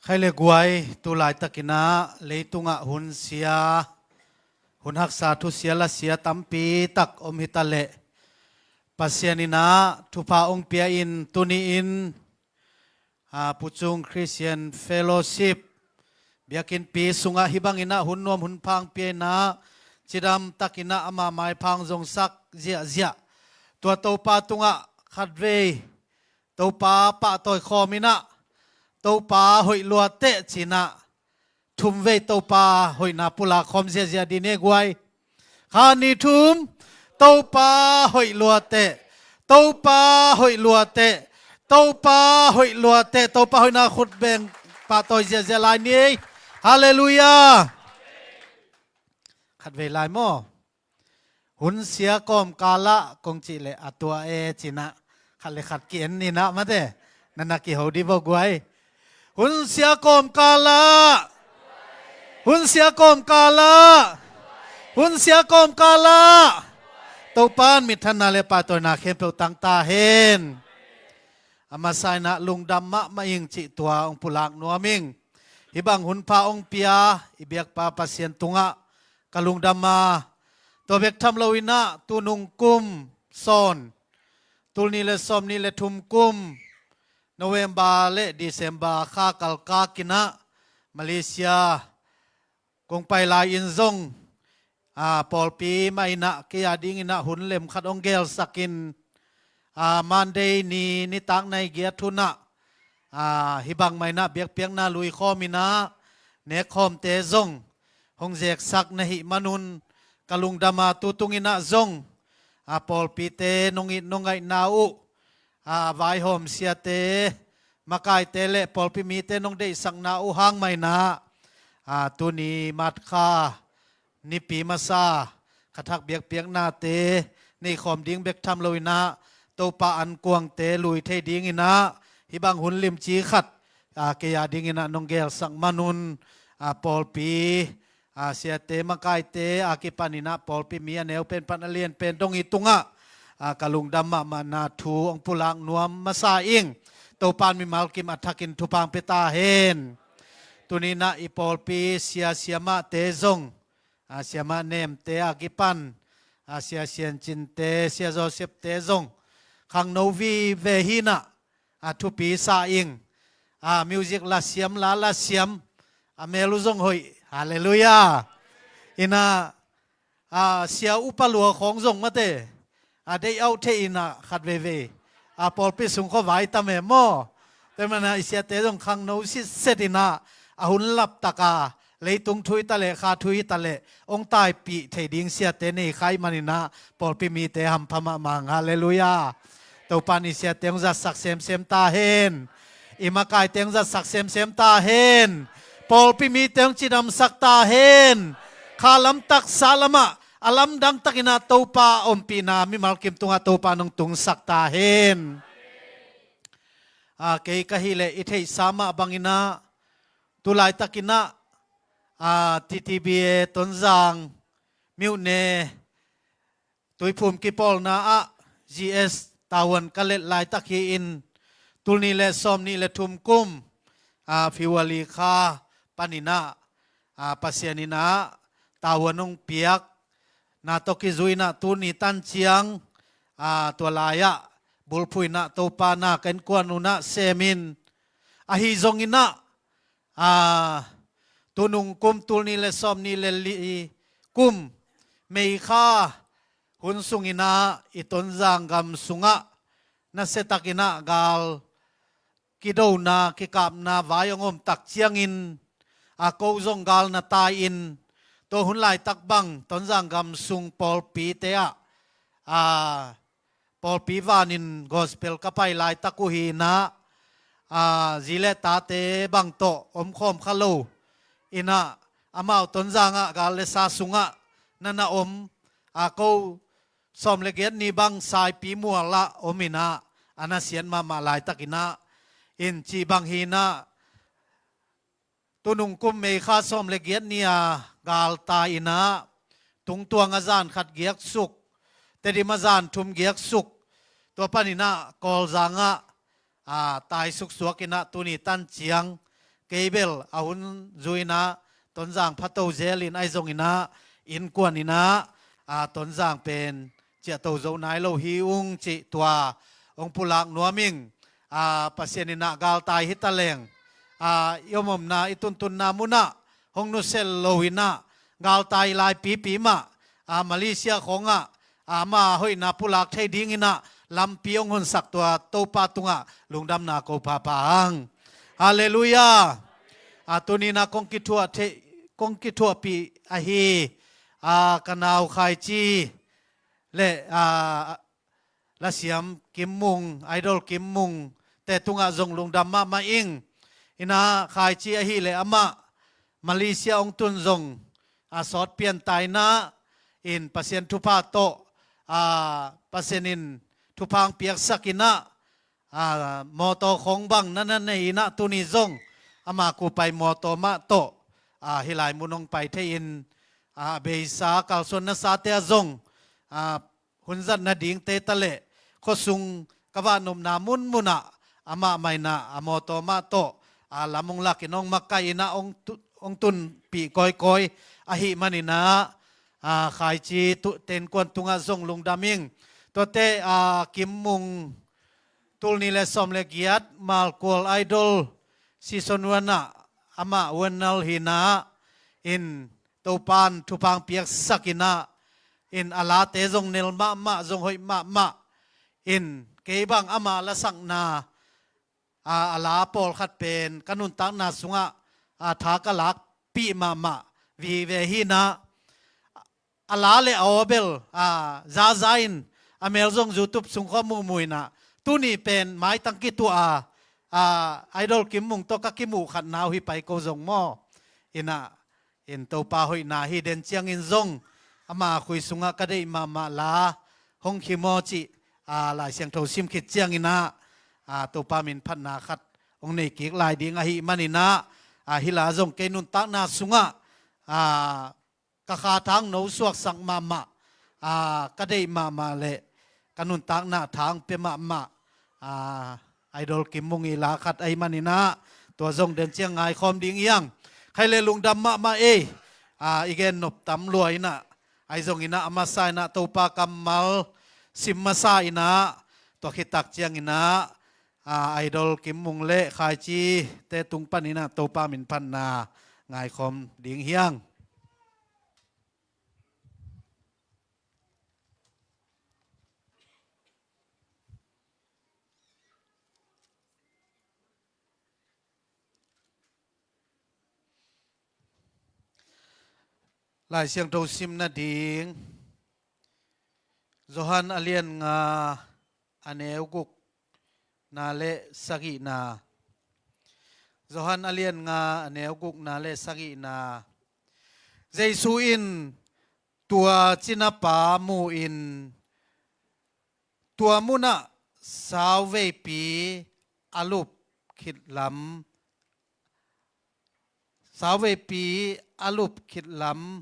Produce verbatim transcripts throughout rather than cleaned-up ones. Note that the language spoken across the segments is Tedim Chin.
Khai le guai, tu laitakin ah leitungah hun sia, hun haksa, thusia lasia tampi tak om hi ta leh, Pasian in ah thupha hong pia in, tuni-in, aa, Puchung Christian Fellowship biakinnpi sungah hih bangin ah hun nuam hun pha hong pia in ah, cidam takin ah ama maipha hong zongsak ziahziah. Tua Topa tungah khatvei Topa pahtawi khawm in ah, Topa hoih lua teh ci-in ah, thumvei Topa hoihna pulak khawm ziahziah dih ni guai. Khat, nih, thum. Topa hoih lua teh. Topa hoih lua teh. Topa hoih lua teh. Topa hoihna khut beng pahtawi ziahziah lai ni. Halleluiah. Khatvei lai maw? Hun sia kawmkal ah kong cih leh a tua e ci-in ah khat le khat ki-en ni in ah mate. Na na kiho dih vo guai. Hun sia kawmkal ah. Hun sia kawmkal ah. Hun sia kawmkal ah. Topa'n minthanna le pahtawina khempeuh tang ta hen. A masa in ah lungdam mahmah ing cih tua hong pulak nuam ing. Hih bang hun pha hong pia i biakpa Pasian tungah ka lungdam a, tua bek tham loin ah tunung kum Sawn, tul nih le sawm nih le thum kum November le December kha kalkak in ah Malaysia kong pai lai-in zong, aa, pawlpi mah in ah kei a dingin ah hun lem khat hong gelsak in, aa, Monday ni nitak nai giat hun ah, aa, hih bang mah in ah biakpiakna lui khawm in ah, nek khawmte zong hong zeksak na hih manun ka lungdam a, tu tung in ah zong, aa, pawlpite nong it nong ngaihna uh, aa, vaihawm siate, makaite le pawlpi mite nong deihsakna uh hang mah in ah, aa, tuni March kha nipi masa kha thak biakpiaknate nei khawm ding bek tham loin ah, Topa ankuangte lui thei dingin ah hih bang hun limci khat, aa, kei a dingin ah nong gelsak manun, aa, pawlpi, aa, siate makaite a kipan in ah pawlpi mi a neu pen pan a lian pen dong i tungah, aa, ka lungdam mahmahna thu hong pulak nuam masa ing. Topa'n mimal kim a thakin thupha hong pia ta hen. Tuni in ah i pawlpi sia siamahte zong, aa, siamah Nemte a kipan, aa, sia Sian Cinte, sia Joseph-te zong khangno vive hi in ah, aa, thupi sa ing. Aa, music lasiam, la lasiam, a mel uh zong hoih. Halleluiah. In ah, aa, sia upa lua khawng zong mate, aa, day out thei in ah khat veivei, aa, pawlpi sung khua vai tam e maw? Tua manin ah i siate zong khangno sitset in ah, a hun laptak a, leitung thu hi ta leh, kha thu hi ta leh, hong taipih thei ding siate nei kha ahih manin ah pawlpi mite hampha mahmah ing. Halleluiah. Topa'n i siate hong zatsak semsem ta hen. I makaite hong zatsak semsem ta hen. Pawlpi mite hong cidamsak ta hen. Kha lam taksa lamah a lamdang takin ah Topa ompihna mimal kim tungah Topa'n hong tungsak ta hen. Aa, kei ka hih leh i theihsa mah bangin ah, tu laitakin ah, aa, T T B A Tonzang myone Tuiphum kipawlna ah G S tavuan ka let laitak hi-in, tul nih le sawm nih le thum kum, aa, February kha panin ah, aa, Pasian in ah tavuan hong piak na tawh kizui in ah tuni tan ciang, aa, tua lai-ah bulphuh in ah Topa na ka innkuan un ah sem in, ahi zongin ah, aa, tunung kum, tul nih le sawm nih le li kum May kha hun sungin ah i Tonzang gam sungah nasia takin ah gal kidona, kikapna vai hong om tak ciangin, aa, ko zong gal na tai-in, tua hun laitak bang Tonzang gam sung pawlpite ah, aa, pawlpi vanin gospel ka pai laitak uh hi in ah, aa, zi le tate bang tawh omkhawm kha lo in ah, amau Tonzang ah gal le sa sungah na na om, aa, ko sawm le giat ni bang Saipi mual ah om in ah, a nasiat mahmah laitakin ah, in cih bang hi in ah, tunung kum May kha sawm le giat ni-a gal tai in ah, Tungtuang ah zan khat giak suk, Tedim ah zan thum giak suk, tua panin ah Kawlzang ah, aa, tai suksuak in ah tuni tan ciang kei bel a hun zui-in ah Tonzang phato zelin ahi zongin ah innkuan in ah, a, Tonzang pen ciahto zo nai lo hi ung cih tua hong pulak nuam ing. A, Pasian in ah galtai hi ta leng, a, i om omna i tuntunna mun ah hong nusia lo in ah galtai lai pipi mah, a, Malaysia khawng ah, a, ama hoihna pulak thei dingin ah lampi hong honsak tua Topa tungah lungdamna ko phapha hang. Halleluiah. A, tuni-in ah kong kithuah thei, kong kithuahpih ahi, a, ka nau Khaici le, a, lasiam Kim Mung, Idol Kim Mung te tungah zong lungdam mahmah ing. In ah Khaici ahih leh amah Malaysia hong tun zong, a, sawt pian ta in ah, in Pasian thupha tawh, a, Pasian in thupha hong piaksak in ah, a, mawtaw khawng bang na na nei in ah tuni zong ama kupai mawtaw mah tawh, a, hih lai mun hong pai thei-in, a, beisa kalsuan nasate ah zong, a, hun zat nadingte ta leh khuasung ka vah nopna munmun ah amah mah in ah a mawtaw mah tawh, a, lam hong lakin hong makaih in ah hong tu-, hong tunpih kawikawi ahih manin ah, a, Khaici tu-, te innkuan tungah zong lungdam ing. Tuate, a, Kim Mung tul nih le sawm le giat Malkual Idol season one ah amah winner hi in ah, in Topa'n thupha hong piaksak in ah, in a late zong nel mahmah, zong hoih mahmah. In kei bang ama lasakna, a, a la pawlkhat pen ka nuntakna sungah, a, tha ka lakpih mahmah vive hi in ah, a la le a aw bel, a, zaza in a mel zong YouTube sung khawng muhmuh in ah, tuni pen maitang kituah a, a, Idol Kim Mung tawh ka kimuh khatna uh hi pai ko zong maw. In ah, in Topa hoihna hi den ciangin zong ama khut sungah ka deih mahmah la hong khim aw cih, a, Lai Siangtho sim khit ciangin ah, a, Topa min phatna khat hong nei kik lai ding ahih manin ah, a, hih la zong kei nuntakna sungah, a, ka kha thang no suaksak mahmah, a, ka deih mahmah le ka nuntakna thang pia mahmah, a, Idol Kim Mung i la khat ahih manin ah, tua zong den ciang ngaikhawm ding hi hang. Khai le lungdam mahmah ei, a, i gen nop tam lua in ah, ahi zongin ah a masa in ah Topa kammal sim masa in ah, tua khit tak ciangin ah, a, Idol Kim Mung le Khaici te tung panin ah Topa min phatna ngaikhawm ding hi hang. Lai Siangtho sim nading, Johan a lian nga, a neu gukna le sagihna. Johan a lian nga, a neu gukna le sagihna. Jesu in tua cinapa mu-in tua munah sauveipi a lup khit lam, sauveipi a lup khit lam,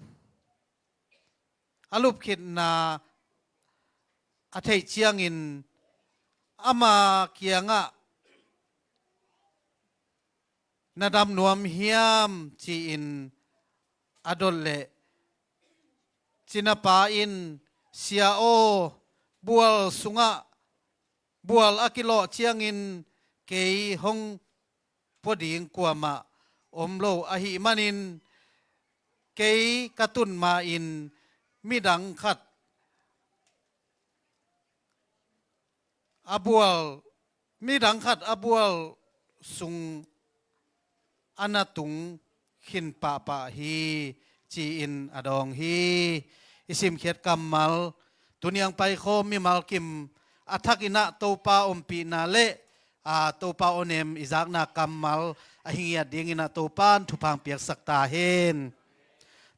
a lup khitna a theih ciangin ama kiangah, "Na dam nuam hiam?" ci-in a dot leh, cinapa in, "Sia aw, bual sungah bual a kilawh ciangin kei hong pua ding kuamah om lo ahih manin, kei ka tun ma-in midang khat a bual, midang khat a bual sung a na tung khin pahpah hi," ci-in a dawng hi. I simkhiat kammal, tuni a paikhawm mimal kim a thak in ah Topa ompihna le, a, Topa awnem i zakna kammal a hi ngiat dingin ah Topa'n thupha hong piaksak ta hen.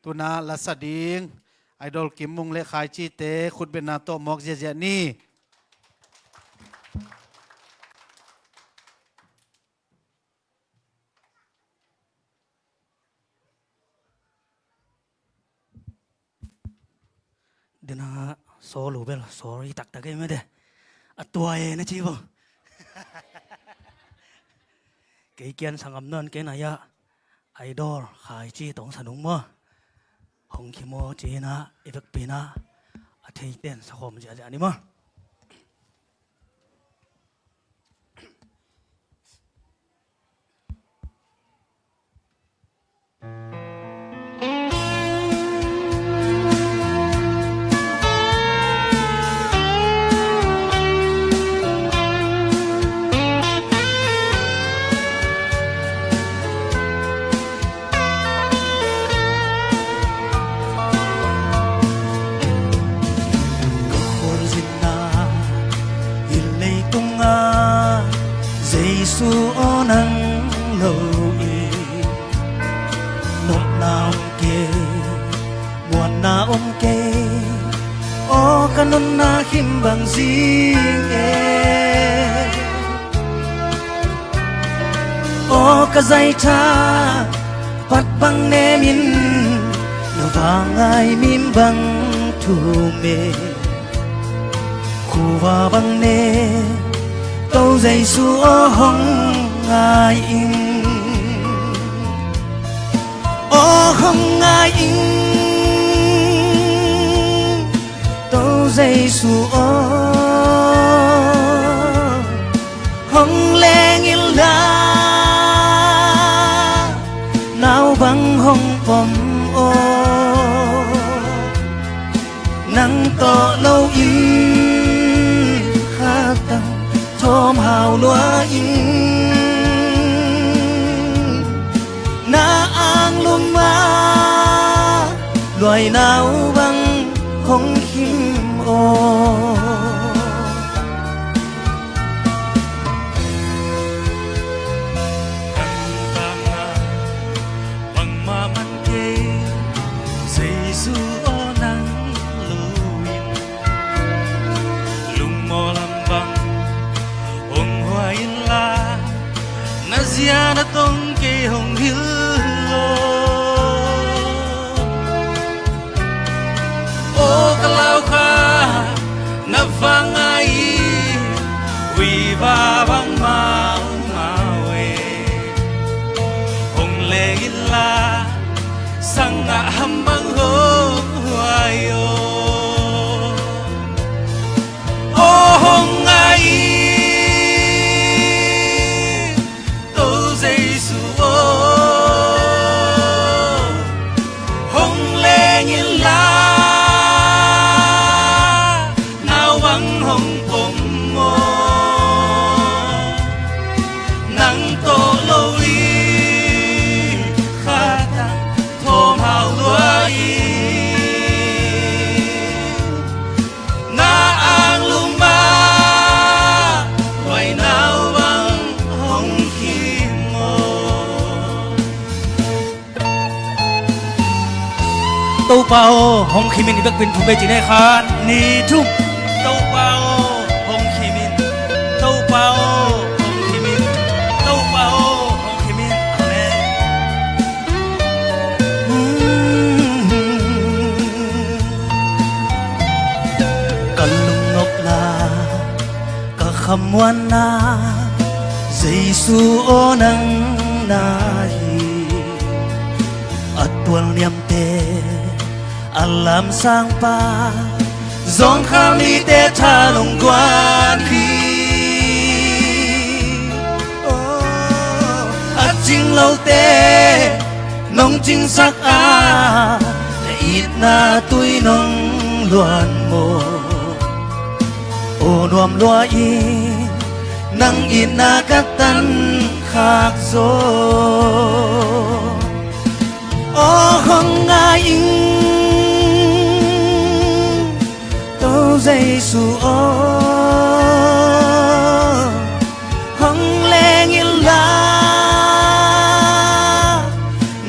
Tu-in ah lasa ding Idol Kim Mung le Khaici te khutbetna tawh mawk ziahziah ni. Dena solo bel sorry taktak ei mede. A tua e na ci bo. Kei kian sangam nawn kei nai ah, Idol Khaici tawng sa nung maw? Hong khim aw ci-in ah, i vekpi-in ah a theiten sakhawm ziahziah ni maw? Ka khualzinna hi leitungah Jesu aw nang lo in, nopna om kei, muanna om kei, aw ka nunna khim bang zing e. Aw ka zaitha pat bang nemin, na vangngai mim bang thum e. Khuava bang ne, To Jesu aw hong ngai ing. Aw hong ngai ing, To Jesu aw, hong leng inla, nau bang hong pom aw. Nang tawh loin khatang thawm hau lua in, na anglum ah luai nau bang hong khim aw. Kan tangah bangmah man kei, Jesu aw nang lo in. Lungmaw lam bang hong huai inla, na zia na tong kei hong hilh aw. Aw ka lau kha, na vangngai, huiva bang maumau e. Hong leng inla, sangah ham bang hong huai aw. Aw hong ngai ing, To Jesu aw, hong leng inla, nau bang hong pom aw. Nang tawh loin khatang thawm hau lua in, na anglum ah luai nau bang hong khim aw. Topa aw hong khim in, i vekpi-in thum vei ci ni, khat, nih, thum. Topa aw hong khim in, Topa aw hong khim in, Topa aw hong khim in. Amen. Ka lungnopna, ka khamuanna, Jesu aw nang na hi. A tualniamte, a lamsangpa, zawngkhal mite thalungguan hi. Aw, a cinglote nong cingsak a, na itna tui nong luan maw. Aw nuam lua in, nang itna ka tan khak zaw. Aw hong ngai ing, To Jesu aw, hong leng inla,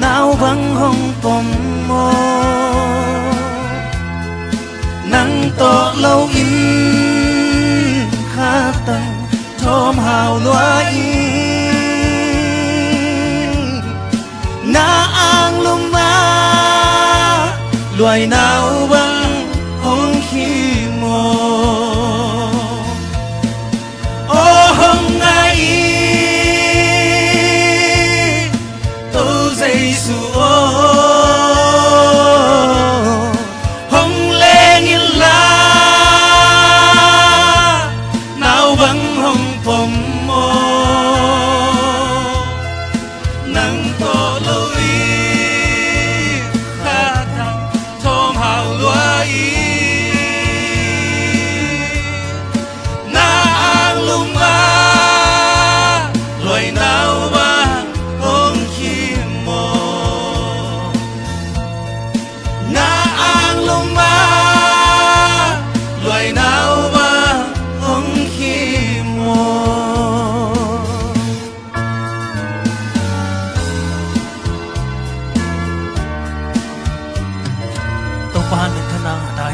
nau bang hong pom aw. Nang tawh loin khatang thawm hau lua in, na anglum ah luai nau bang hong khim aw. Aw hong ngai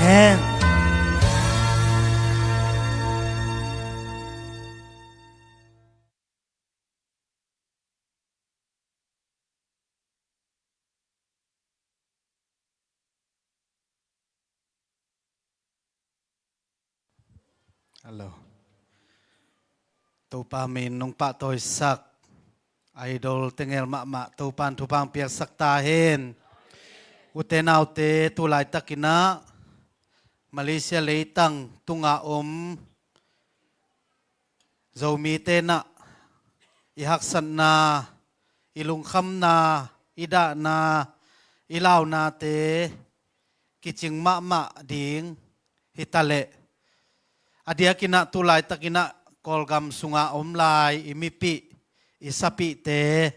Amen. Hello. Topa min nong pahtawisak idol tengel mahmah Topan thupha piaksak ta hen. Ute naute, tu laitakinah Malaysia leitang tunga om Zomite nah i haksatna, i lungkhamna, i dahna, i launate kicing mahmah ding hitaleh, a diakinah tu laitakinah Kawlgam sunga om lai i mipih, i sapihte,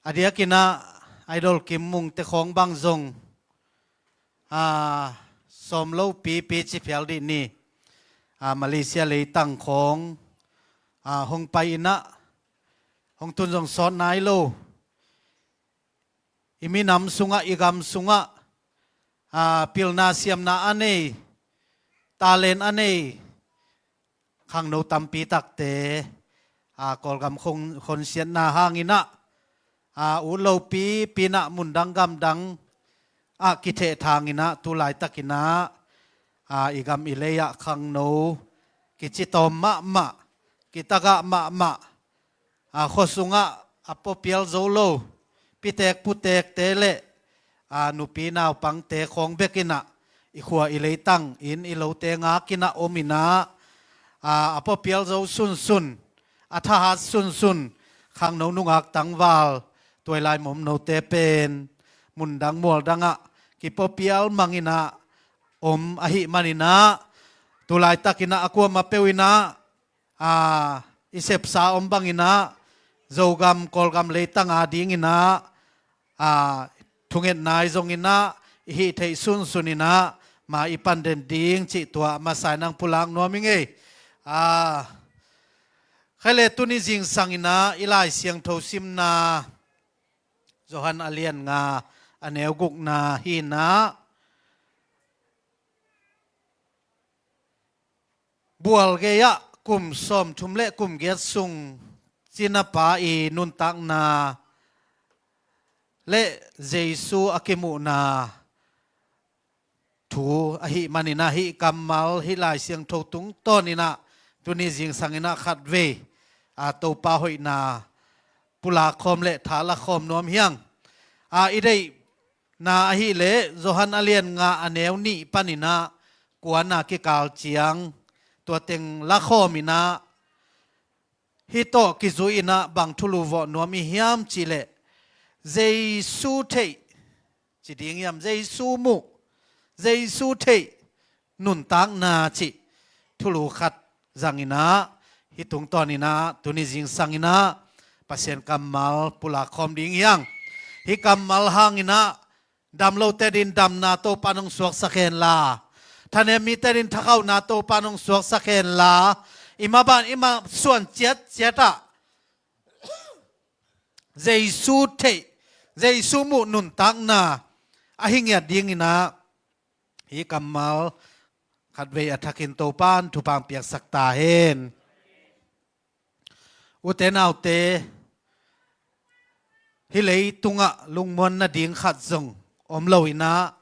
a diakinah idol Kim Mungte khawng bang zong, aa, sawm lopi pi ci phial dih ni, aa, Malaysia leitang khawng, aa, hong pai inah, hong tun zong sawt nai lo. I minam sungah, i gam sungah, aa, pilna siamna a nei, talent a nei khangno tampi takte, aa, Kawlgam khon-, khonsiatna hanginah, aa, ut lopi pinah mundang gamdang ah kithehthang inah tu laitakinah, aa, i gam i lei ah khangno kicitawm mahmah, kitagah mahmah, aa, khua sungah a puapial zo lo pitek putekte le, aa, nupi naupangte khawng bekinah i khua i leitang, inn i lote ngakinah om inah, aa, a puapial zo sunsun, a thahat sunsun khangno nungak tangval tuailai momnote pen mundang mualdangah kipuapial manginah om ahih maninah, tu laitakinah a kuamah peuh inah, aa, i sepsa om banginah Zogam Kawlgam leitang adinginah, aa, thungetna i zonginah i hih theih sunsuninah ma i pan den ding cih tua masa-in hong pulak nuam ing ei. Aa, khaile tuni zingsanginah i Lai Siangtho simna Johan a lian nga a neu gukna hinah, bual gei-ah kum sawmthum le kum giat sung cinapa i nuntakna le Jesu a kimuhna thu ahih maninah hih kammal, hih Lai Siangtho tungtawninah tuni zingsanginah khatvei, aa, Topa hoihna pulak khawm le thala khawm nuam hiang. Aa, i deihna ahileh Johan a lian nga a neu nih paninah kuana kikal ciang tua teng la khawminah hih tawh kizui inah bang thulu vawh nuam i hiam cihleh, Jesu theih ci ding hiam, Jesu muh, Jesu theih nuntakna cih thulu khat zanginah, hih tungtawninah tuni zingsanginah Pasian kammal pulak khawm ding hiang. Hih kammal hanginah dam lote din damna Topa nong suaksak henla, thanem mite din thakhauhna Topa nong suaksak henla, i maban i masuan ciatciatah Jesu theih, Jesu muh nuntakna ahi ngiat dinginah hih kammal khatvei a thakin Topan thupha piaksak ta hen. Ute naute, hih leitungah lungmuan nading khat zong om loinah,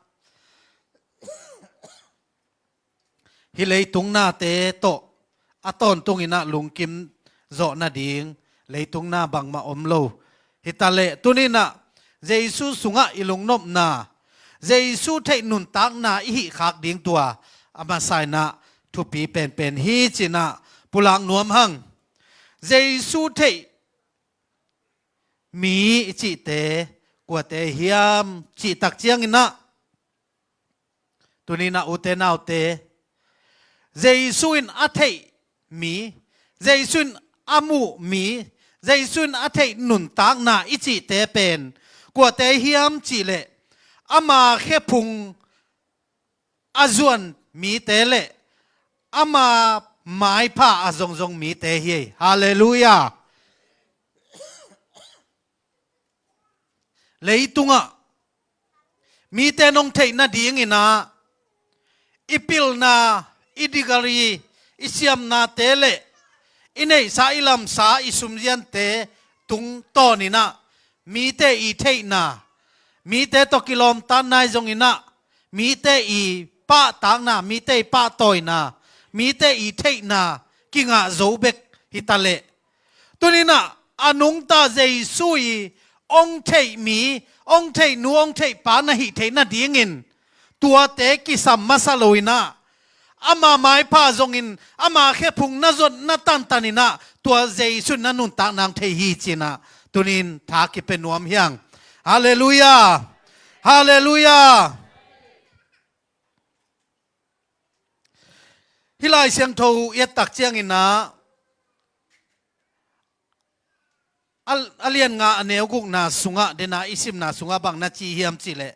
hih leitung nate tawh a tawntunginah lungkim zawh nading leitung na bangmah om lo hitaleh, tuninah Jesu sungah i lungnopna, Jesu theih nuntakna i hih khak ding tua a masa-inah thupi penpen hi cinah pulak nuam hang. Jesu theih mi i cihte kuate hiam cihtak cianginah, tuninah ute naute, Jesu in a theih mi, Jesu in a muh mi, Jesu in a theih nuntakna i cihte pen kuate hiam cihleh, ama khephung a zuan mite le ama maipha a zongzong mite hi ei. Halleluiah. Leitungah mite nong theih nadinginah i pilna, i degree, i siamnate le i neihsa, i lamsa, i sumziante tungtawninah mite i theihna, mite tawh kilawmtatna i zonginah mite i pahtakna, mite i pahtawina, mite i theihna kingah zo bek hi ta leh, tuninah a nungta Jesu i ong theih mi, ong theih nu, ong theih pa na hih theih nadingin tuate kisam masa loinah ama maipha zongin ama khephung na zot na tantaninah tua Jesu in na nuntak nang thei hi cinah tunin tha kipia nuam hiang. Halleluiah. Halleluiah. Hih Lai Siangtho i et tak cianginah a, a lian nga a neu gukna sungah dena i simna sungah bang na ci hiam cihleh,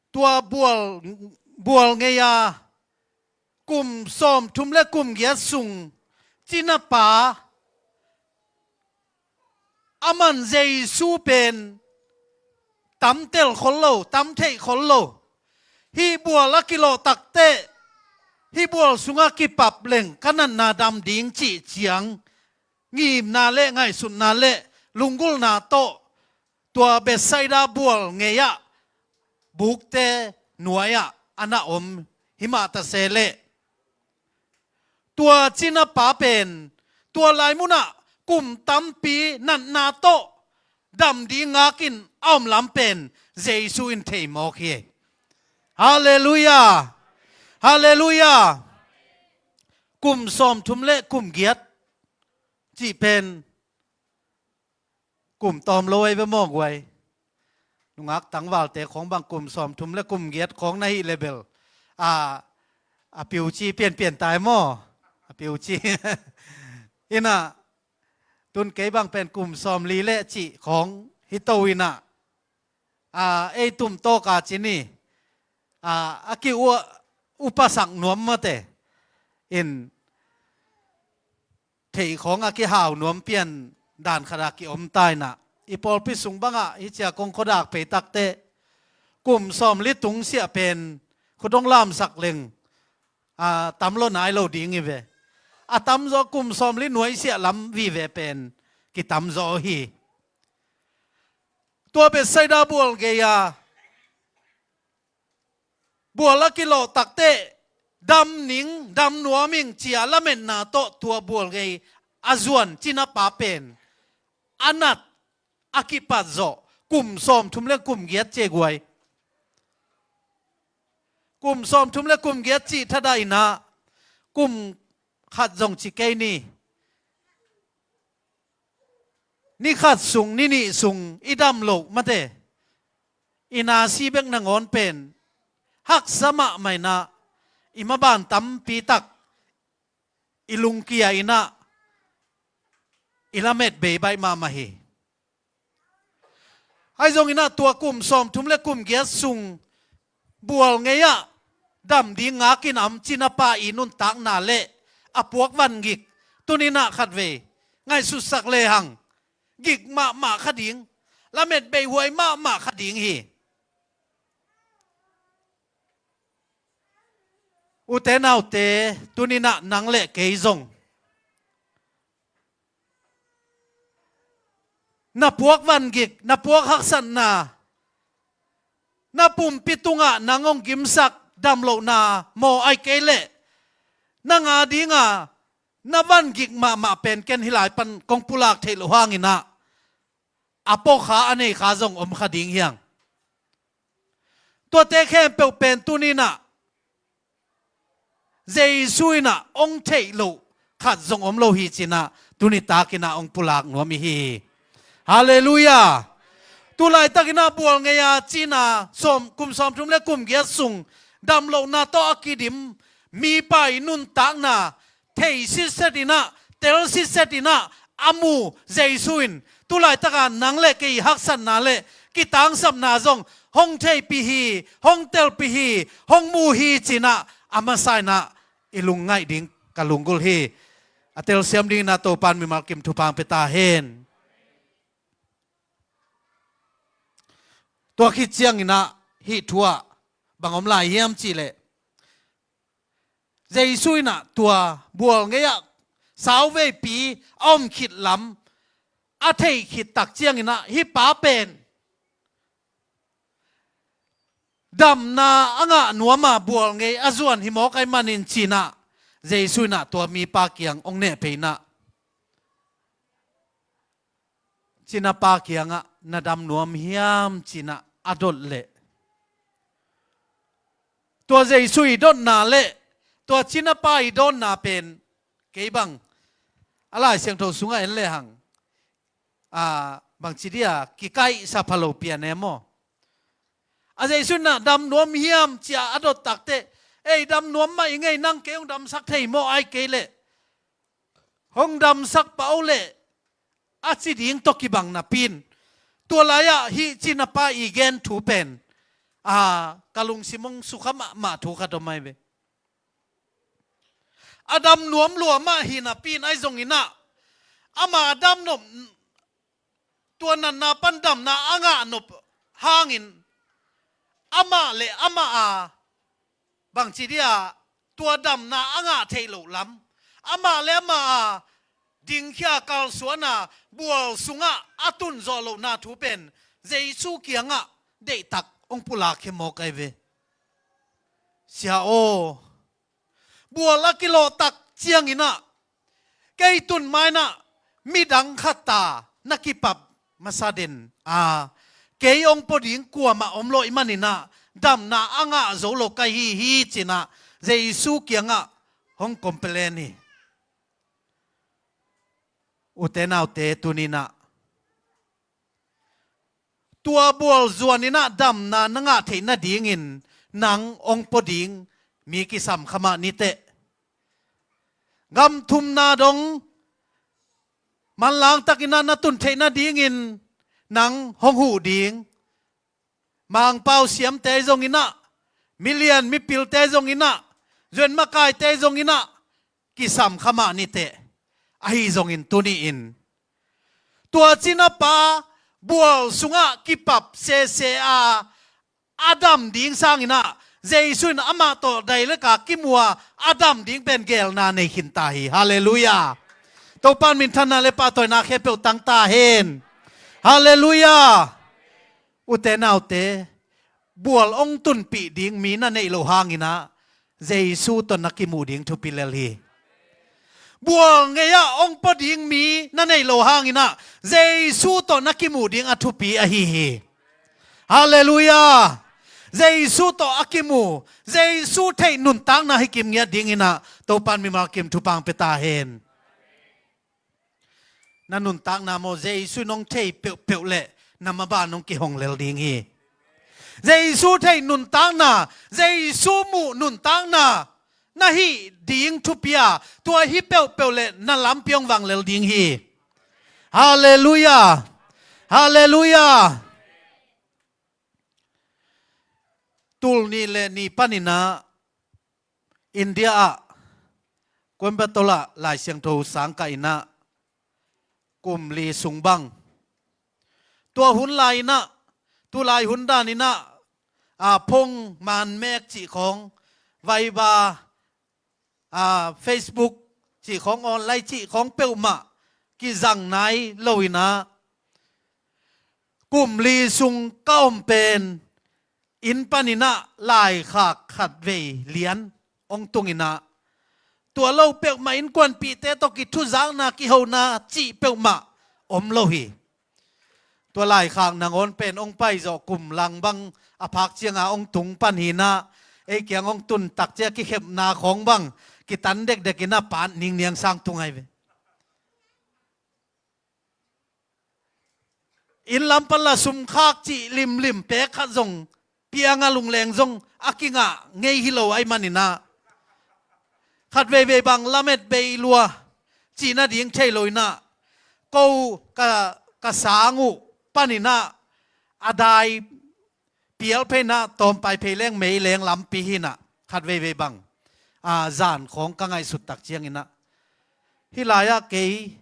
tua bual, bual ngei-a kum sawmthum le kum giat sung cinapa a man Jesu pen tamtel khol lo, tamtheih khol lo. Hih bual a kilawh takteh hih bual sungah kipap leng ka natna dam ding cih ciang ngimna le ngaihsutna le lunggulhna tawh tua Bethsaida bual ngei-ah bukte nuai-ah a na om himah ta se leh, tua cinapa pen tua lai munah kum tampi natna tawh dam ding ngakin a om lam pen Jesu in thei mawk hi. Halleluiah. Halleluiah. Kum sawmthum le kum giat cih pen kum tawm lo ei ve maw guai. Nungak tangvalte khawng bang kum sawmthum le kum giat khawng na hih le bel a, a piuci pianpian tai maw? A piuci. Innah tun kei bang pen kum sawmli le cih khawng hi to innah a, ei tum tawka cini a, a ki upasak nuam mate in theih khawng a kihau nuam pian dan khat a ki om ta innah i pawlpi sung bangah hih cia kong khuadak pei takteh kum sawmli tung siah pen khut hong lamsak leng a, tam lo nai lo ding hi ve. A tamzaw kum sawmli nuai siah lam vive pen kitamzaw hi. Tua Bethsaida bual gei-a bual a kilawh takteh dam ning, dam nuam ing cia lametna tawh tua bual gei a zuan cinapa pen a nat a kipat zawh kum sawmthum le kum giat cih guai. Kum sawmthum le kum giat cih thadah innah kum khat zong ci kei ni. Ni khat sung, ni nih sung i dam loh mate i nasi bek nangawn pen haksa mahmah innah i maban tampi tak i lungkia innah i lamet bei baih mahmah hi. Ahi zonginah tua kum sawmthum le kum giat sung bual ngei-ah dam ding ngakin a om cinapa i nuntakna le a puak van gik tuninah khatvei ngaihsutsak lehang gik mahmah kha ding, lamet beihuai mahmah kha ding hi. Ute naute, tuninah nang le kei zong na puak van gik, na puak haksatna, na pumpi tungah nang hong gimsak damlohna maw, ahih kei leh nang a dinga na van gik mahmah pen ken hih lai pan kong pulak theih loh hanginah a pawkha a neikha zong om kha ding hiang. Tuate khempeuh pen tuninah Jesu innah hong theih loh khat zong om lo hi cinah tuni takinah hong pulak nuam i hi. Halleluiah. Tulaitakinah bual ngei-a cinah sawm, kum sawmthum le kum giat sung damlohna tawh a kidim mipa i nuntakna thei sitset innah, tel sitset innah a mu Jesu in tulaitaka nang le kei haksatna le kitangsapna zong hong theihpih hi, hong telpih hi, hong mu hi cinah a masa innah i lungngaih ding ka lunggulh hi. A telsiam dinginah Topan mimal kim thupha hong pia ta hen. Tua khit cianginah hih thu-ah bang om lai hiam cih leh, Jesu in ah tua bual ngei ah sauveipi a om khit lam a theih khit tak ciangin ah, hih pa pen damna a ngah nuam a bual ngei a zuan hi mawk ahih manin ci-in ah, Jesu in ah tua mipa kiang hong nehpih in ah, cinapa kiangah, "Na dam nuam hiam?" ci-in ah a dot leh, tua Jesu i dotna leh tua cinapa i dawnna pen, kei bang a Lai Siangtho sungah en lehang, a, bangci dia kikaihsa pha lo pian e maw? A Jesu in ah, "Dam nuam hiam?" ci-a a dot takteh, "Ei, dam nuam mah ing ei, nang kei hong damsak thei maw? Ahih kei leh hong damsak pah o leh," a ci ding tawh kibang napi-in, tua lai-ah hih cinapa i gen thu pen, a, ka lungsim hong sukha mahmah thu khat om ahi ve. A dam nuam lua mah hi napi-in ahi zongin ah, ama dam nop, tua natna pan damna a ngah nop hangin, amah le amah a, bangci dia tua damna a ngah theih loh lam, amah le amah a dingkhia kalsuan a bual sungah a tun zawh lohna thu pen Jesu kiangah deihtak hong pulakkhia mawk ahi ve. Sia aw, bual a kilawh tak ciangin ah, kei tun ma-in ah midang khat ta na kipap masa den a, kei hong pua ding kuamah om lo ahih manin ah, damna a ngah zo lo ka hi hi, ci-in ah Jesu kiangah hong complain hi. Ute naute, tuni-in ah tua bual zuanin ah damna na ngah theih nadingin nang hong pua ding mi kisam kha mah ni teh. Gam thumna dong manlang takin ah na tun theih nadingin nang hong huh ding Mangpau siamte zongin ah, milian mipilte zongin ah, zuan makaite zongin ah kisam kha mah ni teh. Ahi zongin tuni-in tua cinapa bual sungah kipap sese a, a dam ding sangin ah, Jesu in amah tawh dailek a kimu a, a dam ding pen geelna nei khin ta hi. Halleluiah. Topa in minthanna le pahtawina khempeuh tang ta hen. Halleluiah. Ute naute, bual hong tunpih ding mi na neih loh hangin ah, Jesu tawh na kimuh ding thupi lel hi. Bual ngei-ah hong pua ding mi na neih loh hangin ah, Jesu tawh na kimuh ding a thupi ahi hi. Halleluiah. Jesu tawh a kimu, Jesu theih nuntakna hi kim ngiat dingin ah, Topa in mimal kim thupha hong pia ta hen. Na nuntakna maw, Jesu in hong thei peuhpeuh leh na maban hong kihong lel ding hi. Jesu thei nuntakna, Jesu muh nuntakna na hih ding thupi a, tua hi peuhpeuh leh na lampi hong vang lel ding hi. Halleluiah. Halleluiah. Tul nih le nih panin ah India ah, Coimbatore ah Lai Siangtho sang kah in ah, kum li sung bang, tua hun lai in ah, tulai hun dan in ah, a, phone man mek cih khawng, Viber, a, Facebook cih khawng, online cih khawng peuhmah kizang nai lo in ah, kum li sung ka om pen, inn panin ah laikhak khatvei lian hong tung in ah, tua lo peuhmah innkuanpihte tawh kithuzakna, kihona cih peuhmah om lo hi. Tua laikhak nangawn pen hong paizawh kum lang bang a phak ciangin hong tung pan hi in ah, ei kiang hong tun tak ciang kikhepna khawng bang kitan dekdek in ah, pan ningniang sang tung ahi ve. Inn lam pan la sum khak cih limlim pek khat zong, piang a lungleng zong a kingah ngei hi lo ahih manin ah, khat veivei bang lamet bei lua cih nading thei lo in ah, ko ka, ka sang uh panin ah, a dai pial phei in ah, tawmpai phei leng mei leng lampi hi in ah, khat veivei bang, a, zan khawng ka ngaihsut tak ciangin ah, hih lai-ah kei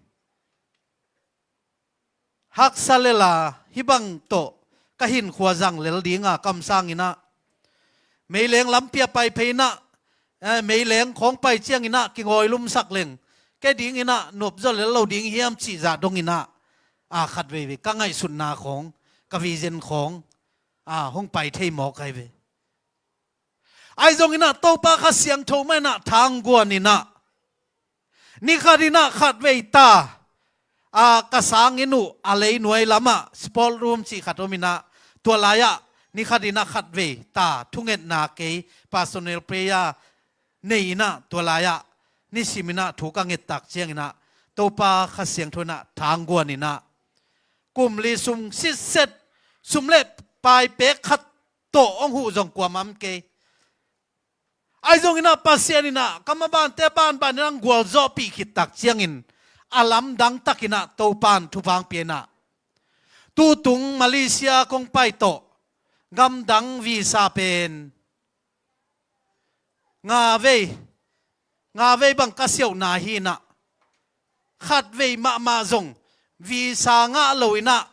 haksa lel a, hih bang tawh ka hinkhua zang lel ding a ka om sangin ah, meileng lampi a pai phei inah, eh, meileng khawng pai ciang inah kingawilumsak leng, kei ding inah nopzaw lel lo ding hiam cih zah dong inah, a, khat veivei ka ngaihsutna khawng, ka vision khawng, a, hong pai thei mawk ahi ve. Ahi zong inah Topa Kha Siangtho mah inah thangguan inah, ni khat inah khat vei ta, a, ka sanginn uh a leinuai lamah sport room cih khat om inah, tua lai-ah ni khat inah khat vei ta thungetna kei personal prayer nei inah, tua lai-ah nisim inah thu ka ngettak ciang inah Topa Kha Siangtho inah thangguan inah, kum li sung sitset, sum le pai pek khat tawh hong huh zong kuamah om kei. Ahi zong inah Pasian inah ka mabante banban inah hong gualzawhpih khittak ciangin, a lamdang tak inah Topan thupha hong pia inah, tutung Malaysia kong pai tawh gamdang visa pen nga vei, nga vei bang ka siauhna hi inah, khat vei mahmah zong visa ngah lo inah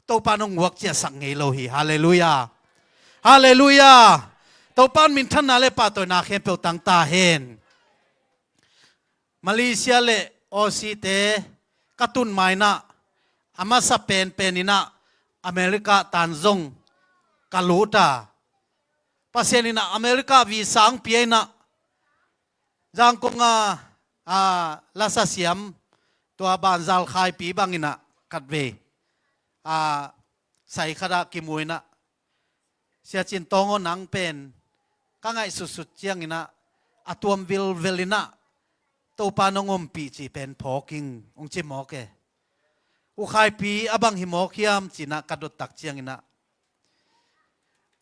Topan hong guak ciahsak ngei lo hi. Halleluiah. Halleluiah. Topan minthanna le pahtawina khempeuh tang ta hen. Malaysia le Aussie te ka tun ma inah, a masa penpen inah America tan zong ka lut a, Pasian inah America visa hong pia inah, Zangkong a, a, lasa siam, tua banzal khaipi bang inah khat vei, a, sai khat ah kimu inah, Sia Cin Tawng aw, nang pen ka ngaihsutsut ciang inah a tuam vilvel inah Topa nong ompih cih pen phawk ing, hong ci mawk e. U khaipi, a bang hi mawk hiam ci inah ka dottak ciang inah,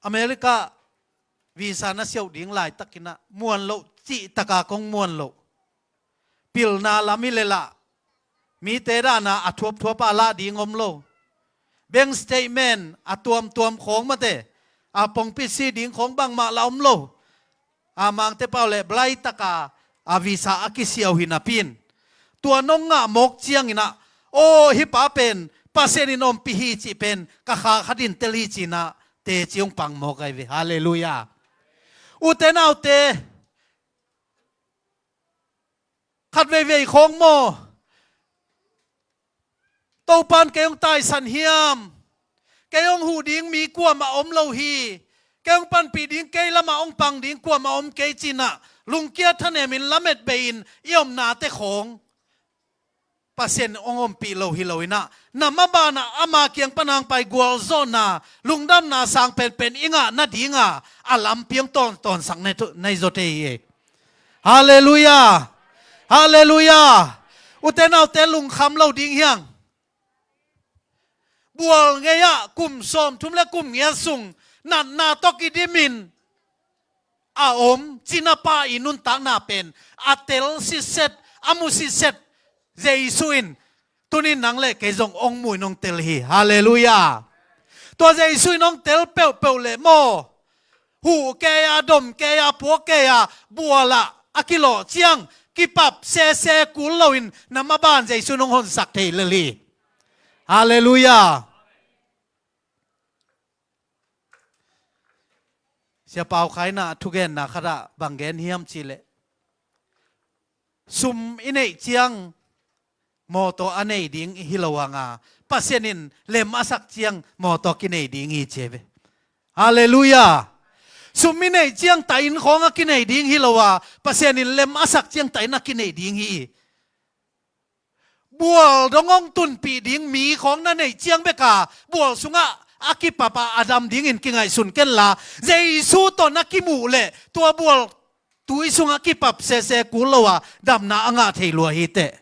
America visa na siauh ding laitak inah muan loh, cih taka kong muan loh. Pilna lam hi leh lah, mite dana a thuapthuap a lah ding om lo. Bank statement a tuamtuam khawng mate, a pongpi si ding khawng bangmah lah om lo. A mangte pau le blai taka a visa a kisiau hi napi in, tua nong ngah mawk ciang inah, aw, hih pa pen Pasian in ompih hi cih pen ka kha khat in tel hi ci inah teci hong pang mawk ahi ve. Halleluiah. Ute naute, khat veivei khawng maw, Topan kei hong taisan hiam? Kei hong huh ding mi kuamah om lo hi. Kei hong panpih ding, kei lamah hong pang ding kuamah om kei ci inah lungkia thanemin lamet bei-in i omnate khawng Pasian hong ompih lo hi lo inah, na mabanah ama kiang pan hong pai gualzawhna, lungdamna sang penpen i ngah nadinga a lampi hong tawntawnsak na hi zaw thei hi. Halleluiah. Halleluiah. Ute naute, lungkham lo ding hiang. Bual ngei-ah kum sawmthum le kum giat sung natna tawh kidimin a om cinapa i nuntakna pen a tel sitset, a mu sitset Jesu in tunin nang le kei zong hong mu in hong tel hi. Halleluiah. Tua Jesu in hong tel peuhpeuh le maw, huh kei a, dom kei a, puak kei a, bualah a kilawh ciang kipap sese kul loin na maban Jesu in hong honsak thei lel hi. Halleluiah. Sia Pau Khai inah thugenna khatah bang gen hiam cihleh, sum i neih ciang mawtaw a nei ding hi lo hanga, Pasian in lem a sak ciang mawtaw kinei ding hi ci hi ve. Halleluiah. Sum i neih ciang tahin khawng a kinei ding hi lo a, Pasian in lem a sak ciang tahin a kinei ding hi. Bual dong hong tunpih ding mi khawng na neih ciang beka bual sungah a kipapa a dam dingin kingaihsun kenla, Jesu tawh na kimuh leh tua bual tui sungah kipap sese kul lo a damna a ngah thei lua hi teh.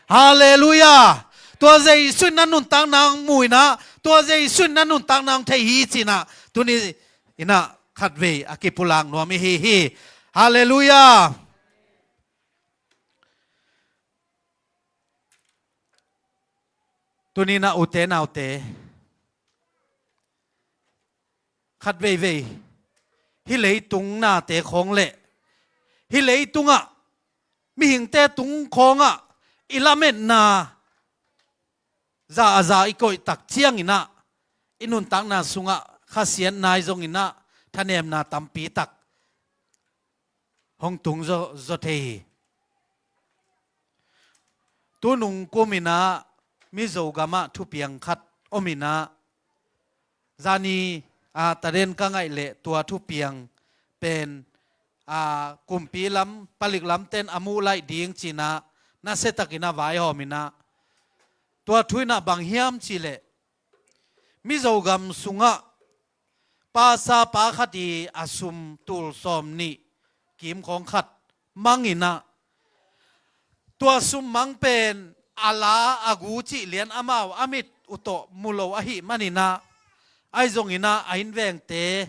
Halleluiah. Tua Jesu in na nuntakna hong mu inah, tua Jesu in na nuntakna hong thei hi ci inah tuni inah khatvei a kipulak nuam i hi hi. Halleluiah. Tuni inah ute naute, khat veivei hih leitung nate khawng le hih leitungah mihingte tung khawngah i lametna za a za i koihtak ciang inah i nuntakna sungah khasiatna i zong inah thanemna tampi tak hong tung zaw, zaw thei hi. Tunung kum in ah Mizo gamah thupiang khat om in ah, zani, a, taden ka ngaih leh tua thupiang pen, a, kumpi lam, palik lam ten a muh laih ding ci in ah, nasia takin a vaihawm in ah, tua thu in ah bang hiam cih leh, Mizo gam sungah pastor pa khat i a sum tul sawm nih kim khawng khat mang in ah, tua sum mang pen a la a gu cih lian amau a mit uh tawh mu lo ahih man in ah, ahi zong in ah a innvengte,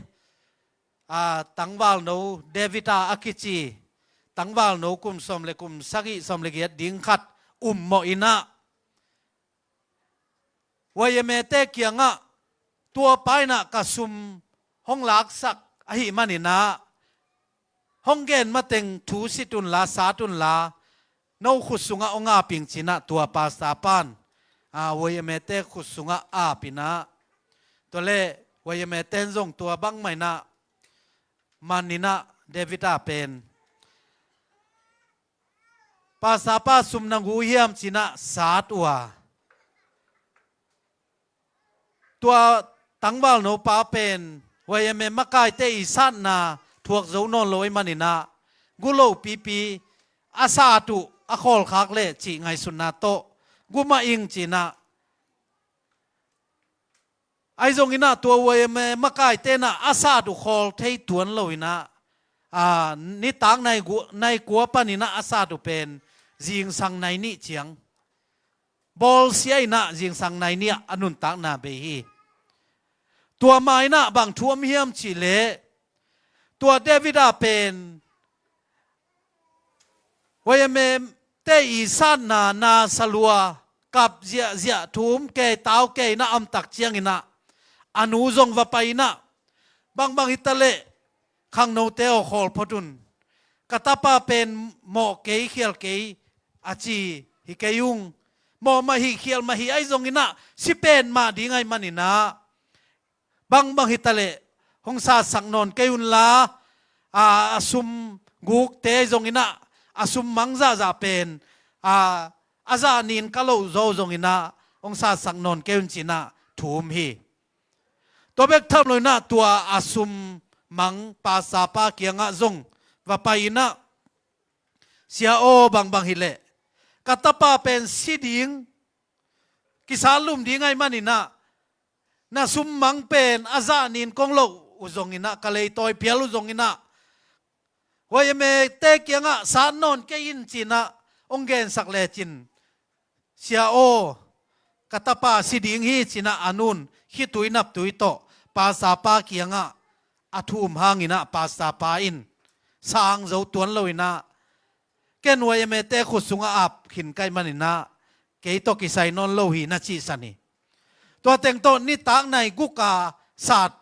a, tangvalno David a, a kici tangvalno kum sawm le kum sagih, sawm le giat ding khat ummawh in ah, Y M A te kiangah tua pa in ah ka sum hong laksak ahih man in ah, hong gen mateng thu sit un la, sat un la, no khut sungah hong ap ing ci in ah tua pastor pan, a, Y M A te khut sungah ap in ah, tua leh Y M A ten zong tua bangmah in ah man in ah David a pen pastor pa sum na gu hiam ci in ah sat uh a, tua tangvalno pa pen Y M A makaite i satna thuak zo nawn lo ahih man in ah, gu lo pipi, a sat uh a khawlkhak leh cih ngaihsutna tawh gu mah ing ci in ah, ahi zong in ah tua Y M A makaite in ah a sat uh khawl thei tuan lo in ah, a, nitak nai gu-, nai kua pan in ah a sat uh pen zingsang nai nih ciang bawlsia in ah zingsang nai nih ah a nuntakna bei hi. Tua ma in ah bang thu om hiam cih leh, tua David a pen Y M A te i satna na salua, kap ziahziah, thum kei, tau kei in ah om tak ciang in ah, a nu zong va pai in ah, bangbang hi ta leh khangnote aw, khawl phot un. Ka tapa pen mawh kei, khial kei a ci hi kei ung. Mawh mah hi, khial mah hi, ahi zong in ah si pen mah ding ahih man in ah, bangbang hi ta leh hong satsak nawn kei un la, a, a sum gukte ahi zong in ah, a sum mang zahzah pen, a, a zah nin ka loh zaw zong in ah hong satsak nawn kei un ci in ah thu om hi. Tua bek tham lo in ah tua a sum mang pastor pa kiangah zong va pai in ah, "Sia aw, bangbang hi leh ka tapa pen si ding, kisat lum ding ahih man in ah, na sum mang pen a zah nin kong loh uh zong in ah, ka leitawi phial uh zong in ah, Y M A te kiangah sat nawn kei in," ci in ah hong gensak lecin, "Sia aw, ka tapa si ding hi," ci in ah a nu'n khitui naptui tawh pastor pa kiangah a thum hang in ah, pastor pa in sang zo tuan lo in ah, "Ken Y M A te khut sungah ap khin ka hih man in ah, kei tawh kisai nawn lo hi," na cihsan hi. Tua teng tawh nitak nai guk a sat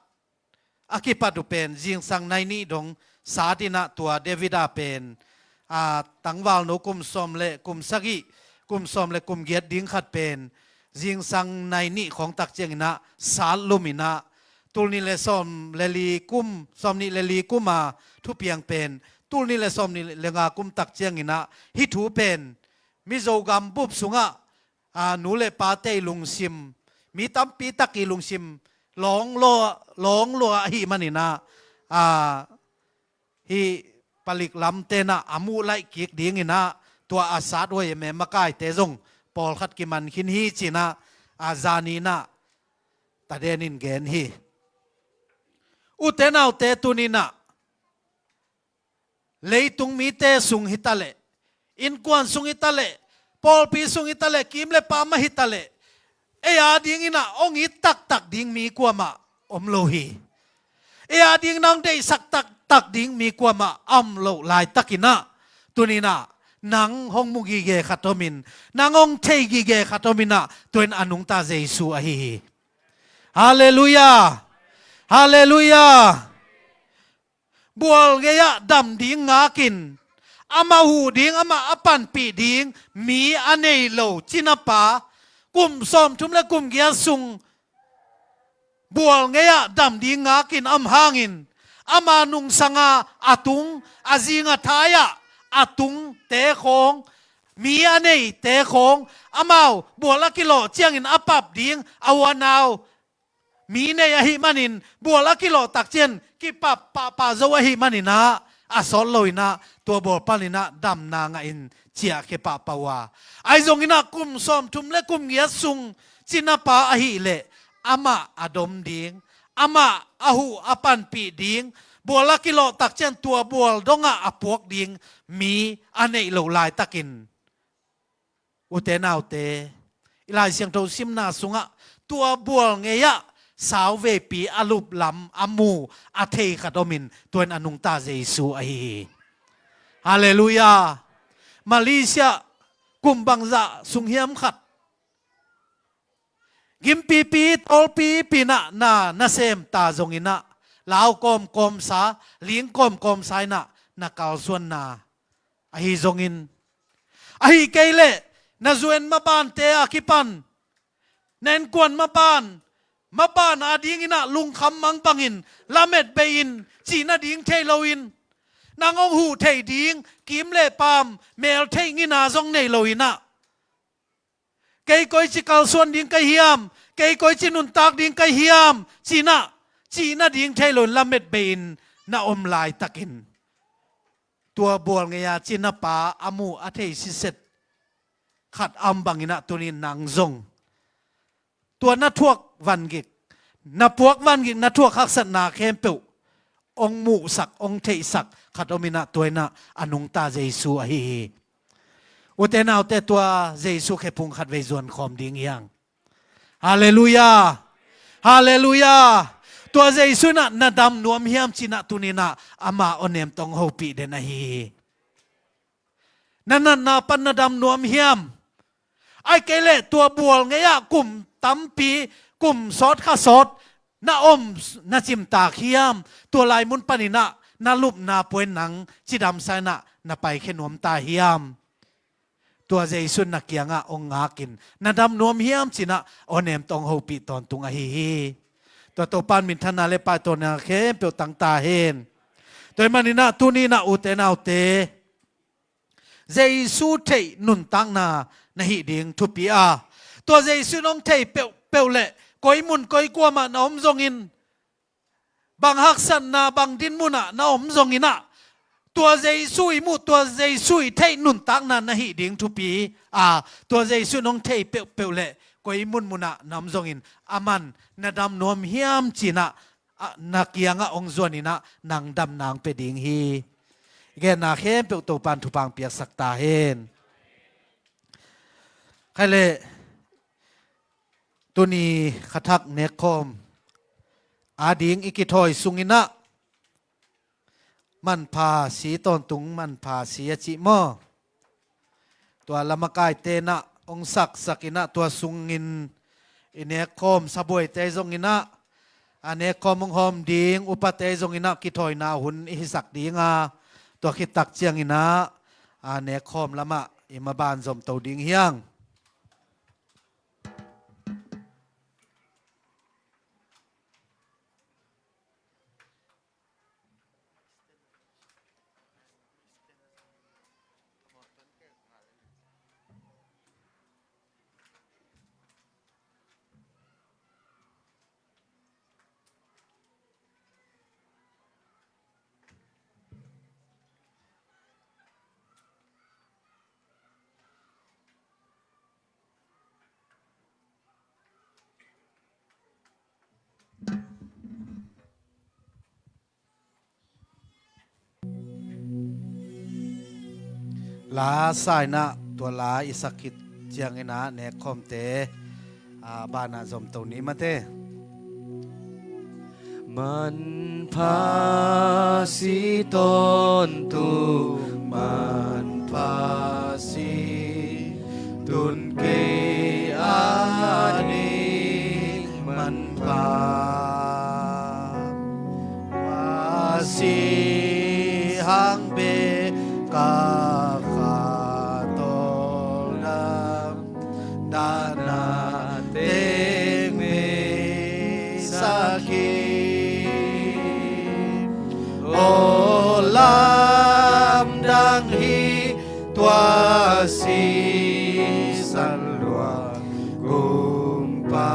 a kipat uh pen zingsang nai nih dong sat in ah, tua David a pen, a, tangvalno kum sawm le kum sagih, kum sawm le kum giat ding khat pen zingsang nai nih khawng tak ciang in ah sat lum in ah, tul nih le sawm le li kum, sawm nih le li kum a thupiang pen tul nih le sawm nih le nga kum tak ciang in ah, hih thu pen Mizo gam bup sungah, a, nu le pate i lungsim, mi tampi tak i lungsim lawng lua, lawng lua ahih man in ah, a, hih palik lamte in ah a muh laih kik ding in ah, tua a sat Y M A makaite zong pawlkhat kiman khin hi ci in ah, a, zani in ah taden in gen hi. Ute naute, tuni in ah leitung mite sung hi ta leh, innkuan sung hi ta leh, pawlpi sung hi ta leh, kim le pam ah hi ta leh, ei a ding in ah hong it taktak ding mi kuamah om lo hi. Ei a ding in ah hong deihsak taktak ding mi kuamah om loh laitak in ah, tuni in ah nang hong mu gige khat om in, nang hong thei gige khat om in ah, tua in a nungta Jesu ahi hi. Halleluiah. Halleluiah. Bual gei-ah dam ding ngakin, amah huh ding, amah a panpih ding mi a nei lo cinapa, kum sawmthum le kum giat sung bual gei-ah dam ding ngakin a om hangin, ama nungsanga a tung, a zinga thai-ah a tungte khawng, mi a neite khawng, amau bual a kilawh ciangin a pap ding, a u a nau mi nei ahih manin, bual a kilawh takciang kipap pahpah zo ahih maninah, a sawt loinah tua bual paninah damna ngahin ciahkhia pahpah uh a. Ahi zonginah kum sawmthum le kum giat sung cinapa ahileh amah a dom ding, amah a huh a panpih ding, bual a kilawh takciang tua bual dongah a puak ding mi a neih loh laitakin, ute naute, i Lai Siangtho simna sungah tua bual ngei-ah sauveipi a luplam a mu a thei khat omin, tua in a nungta Jesu ahi hi. Halleluiah. Malaysia kum bangzah sung hiam khat, gimpipi tawlpipi inah na, na sem ta zonginah, lau kawmkawmsa, ling kawmkawmsa inah na kalsuanna ahi zongin, ahi kei leh na zuan mabante a kipan, na innkuan maban, maban adinginah lungkham mang bangin lamet bei-in, cih nading thei loin, nang hong huh theih ding kim le paam mel theih ngina zong nei loinah, kei koici kalsuan ding ka hiam, kei koici nuntak ding ka hiam, cinah, cih nading thei loin lamet bei-in na om laitakin, tua bual ngei-a cinapa a mu a thei siset khat a om banginah tunin nang zong tua na thuak vangik, na puak vangik, na thuak haksatna khempeuh hong muhsak, hong theihsak khat ominah, tua inah a nungta Jesu ahi hi. Ute naute, tua Jesu khephung khatvei zuankhawm ding hiang. Halleluiah. Halleluiah. Tua Jesu inah na dam nuam hiam cinah tuninah ama awnem tawh hong hopih den ahi hi. Na natna pan na dam nuam hiam? Ahi kei leh tua bual ngei-ah kum tampi, kum sawt kha sawt na om, na cimtak hiam? Tua lai mun paninah na lupna puai nang cidamsa inah na paikhia nuam ta hiam? Tua Jesu in na kiangah hong ngakin, na dam nuam hiam cinah awnem tawh hong hopih tawntung ahi hi. Tua Topan minthanna le pahtawina khempeuh tang ta hen. Tua ahih maninah tuninah, ute naute, Jesu theih nuntakna na hih ding thupi a, tua Jesu in hong thei peuhpeuh le koi mun koi kuamah na om zongin, bang haksatna, bang dinmunah na om zonginah, tua Jesu i muh, tua Jesu i theih nuntakna na hih ding thupi a, tua Jesu in hong thei peuhpeuh le koi munmunah na om zongin, aman na dam nuam hiam cinah, a, na kiangah hong zuaninah nang damna hong pia ding hi. Genna khempeuh Topan thupha hong piaksak ta hen. Khaileh tuni khathak nekkhawm ading i kithawi sunginah manpha si tawntung, manpha si a cih maw? Tua lamakaite inah hong saksak inah, tua sungin i nekkhawm sabuaite zonginah, a nekkhawm hong hawm ding upate zonginah kithawina hun i hisak dinga, tua khittak cianginah a nekkhawm lamah i maban zomto ding hiang. La sa inah, tua la i sak khit cianginah nekkhawmte, a, banah zomto ni mate. Manpha si tawntung, manpha si, tun kei ading manpha. Pha si hang bek ka kha tawldam, dahna teng mei sak hi. Sisan lua kumpa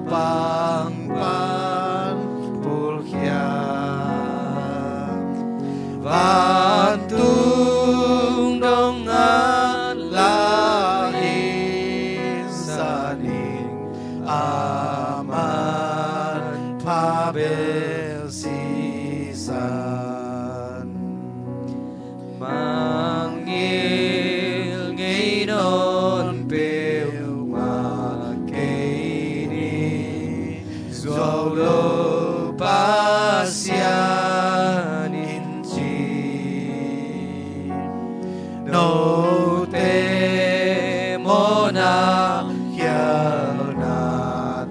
pang pan pulkhia, vantung dong ngat la in sanin aman pha bel sisan. Mangngilh ngei nawn peuhmah kei ni, zuau lo Pasian in ci. Note mawhna khialna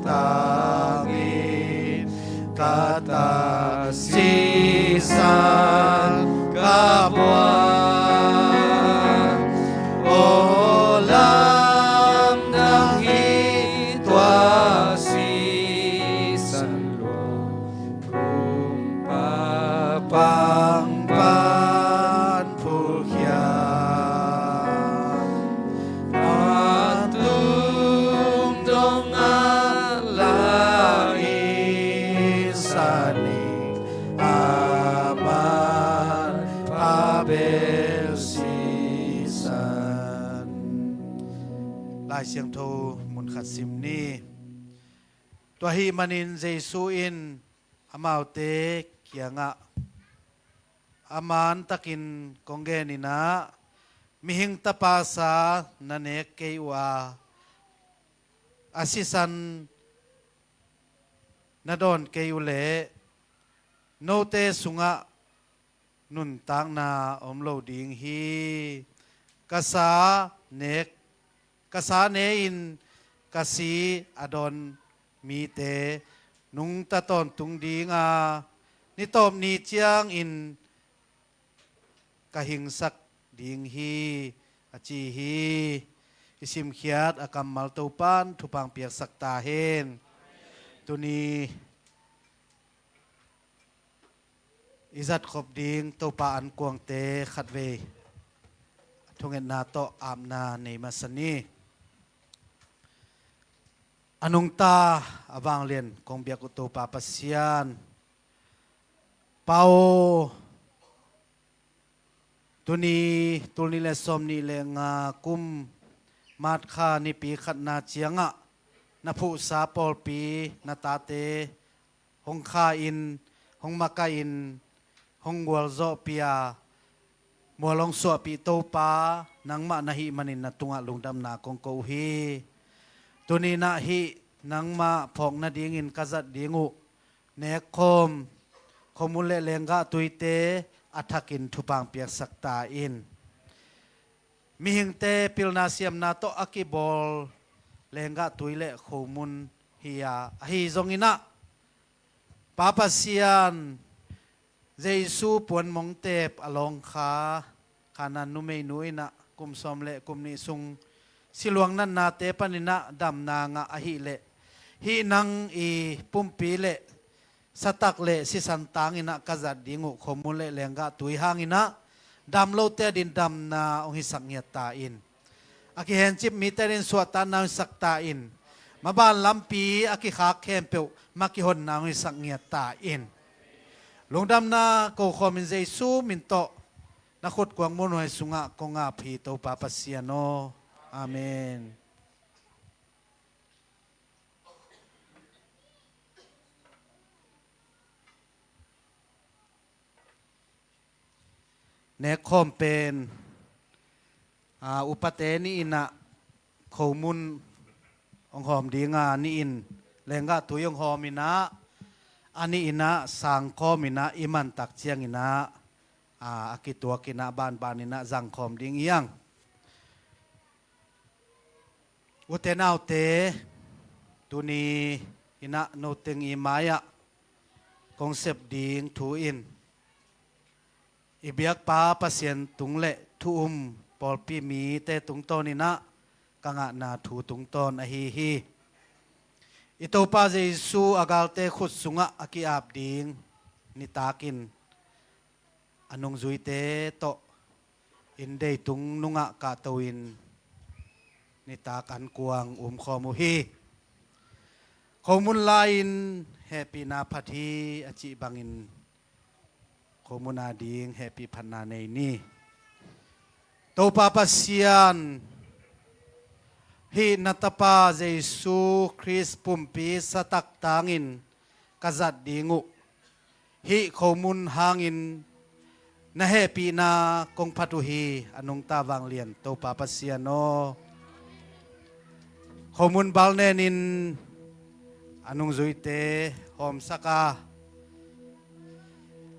tangin ka ta sisan ka buang. Aw lamdang hi tua sisan lua kumpa pang pan pulkhia. Vantung dong ngat la in sanin aman pha bel sisan. Lai Siangtho mun khat sim ni. Tua ahih manin Jesu in amaute kiangah, a mantakin kong genin ah, Mihing Tapa sa na nek kei uh a, a sisan na dawn kei uh leh note sungah nuntakna om lo ding hi. Ka sa nek, ka sa ne-in ka si a dawn mite nungta tawntung ding a, ni tawp ni ciangin ka hingsak ding hi, a ci hi. I simkhiat a kammal Topa'n thupha piaksak ta hen. Tuni i zatkhop ding Topa ankuangte khatvei thungetna tawh apna nei masa ni. A nungta a vanglian kong biak uh Topa Pasian, Pa aw, tuni tul nih le sawm nih le nga kum March kha nipi khatna ciangah na phuhsa pawlpi na tate hong kha in, hong makaih in, hong gualzawhpih a, mual hong suahpih Topa nangmah na hih manin na tungah lungdamna kong ko uh hi. Tuni-in ah hih nangmah phawk nadingin ka zat ding uh nekkhawm khomun le lenggah tuite a thakin thupha piaksak ta in. Mihingte pilna siamna tawh a kibawl lenggah tui le khomun hi a, ahi zongin ah Pa Pasian, Jesu puan mongtep a lawng kha Kanaan numeinu in ah kum sawm le kum nih sung siluang natnate panin ah damna ngah ahih leh, hih nang i pumpi le satak le sisan tangin ah ka zat ding uh khomun le lenggah tui hangin ah dam lote adingin damna hong hisak ngiat ta in. A kihencip mite adingin suahtakna hong hisak ta in. Maban lampi a kikhak khempeuh ma kihonna hong hisak ngiat ta in. Lungdamna ko khawmin Jesu min tawh na khutkuang muanhuai sungah kong ap hi Topa Pasian aw. Amen. Nekkhawm pen, a, upate nih in ah khomun hong hawm ding a, nih in lenggah tui hong hawm in ah, a nih in ah sangkhawm in ah i mantak ciangin ah, a, a kituak in ah banban in ah zangkhawm ding hi hang. Ute naute, tuni in ah noteng i mai-ah kong sep ding thu in i biakpa Pasian tung le thu um pawlpi mite tungtawn in ah ka ngahna thu tungtawn ahi hi. I Topa Jesu a galte khut sungah a ki-ap ding nitakin a nungzuite tawh inn deitung nungah kahto-in nitak ankuang umkhawm uh hi. Khomun lai-in hehpihna phat hi a cih bangin, khomun ading hehpih phatna nei ni. Topa Pasian, hih na Tapa Jesu Khrist pumpi satak tangin ka zat ding uh hih khomun hangin na hehpihna kong phat uh hi. A nungta vanglian Topa Pasian aw, khomun balnenin a nungzuite hawmsak a,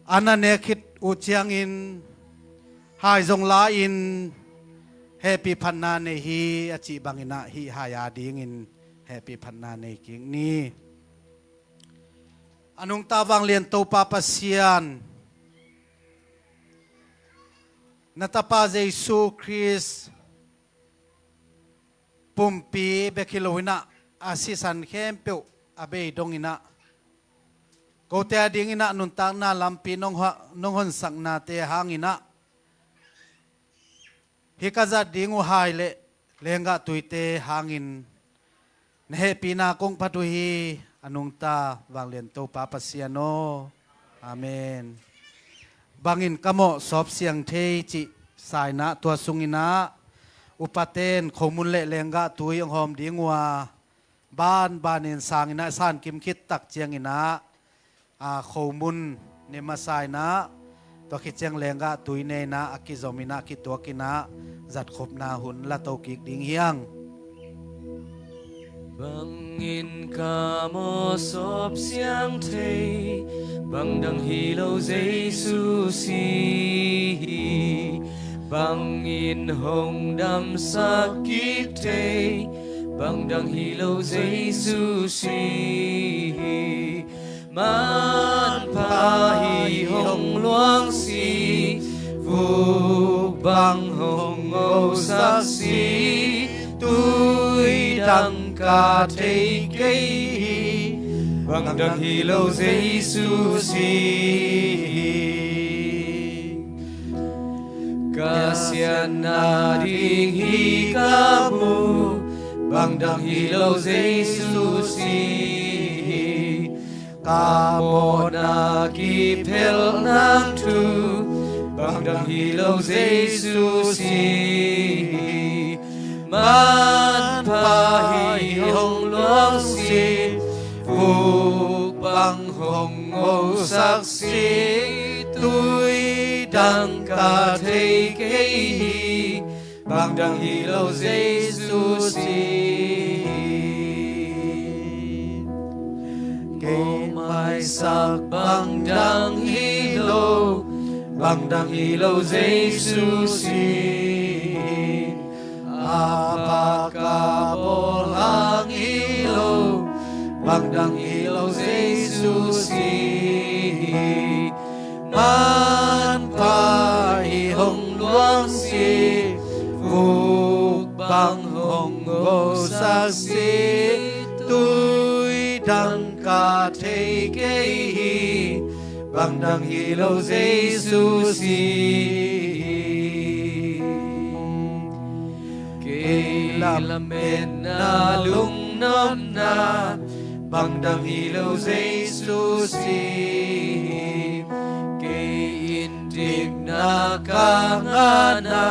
a na nek khit uh ciangin hai zong la-in hehpih phatna nei hi a cih bangin ah hih hai adingin hehpih phatna nei kik ni. A nungta vanglian Topa Pasian, na Tapa Jesu Khrist pumpi bek hi loin ah a sisan khempeuh a bei dongin ah, kote adingin ah nuntakna lampi nong ha-, nong honsaknate hangin ah, hih ka zat ding uh hai le lenggah tuite hangin na hehpihna kong phat uh hi. A nungta vanglian Topa Pasian aw. Amen. Bangin ka mawh sawp siang thei cih sa-in ah, tua sungin ah upaten khomun le lenggah tui hong hawm ding uh a, banbanin sangin ah, san kim khit tak ciangin ah, a, khomun ne masa-in ah, tua khit ciang lenggah tui ne-in ah, a kizomin ah, kituakin ah, zatkhopna hun la to kik ding hi hang. Bangin ka mawh sawp siang thei, bang dang hi lo Jesu si hi. Bangin hong damsak kik thei, bang dang hi lo Jesu si hi. Manpha hi hong luangsi, vuk bang hong ngosak si, tui dang ka thei kei hi, bang dang hi lo Jesu si hi. Ka siatna ding hi ka mu, bang dang hi lo Jesu si hi. Ka mawhna kiphelh nang thu, bang dang hi lo Jesu si hi. Manpha hi hong luangsi, vuk bang hong ngosak si, tui dang ka thei kei hi, bang dang hi lo Jesu si hi. Kei maisak bang dang hi lo, bang dang hi lo Jesu si hi. A pha ka bawl hang hi lo, bang dang hi lo Jesu si hi. Manpha hi hong luangsi, vuk bang hong ngosak si, tui dang ka thei kei hi, bang dang hi lo Jesu si hi. Kei lametna lungnopna, bang dang hi lo Jesu si hi. Kei indikna ka ngahna,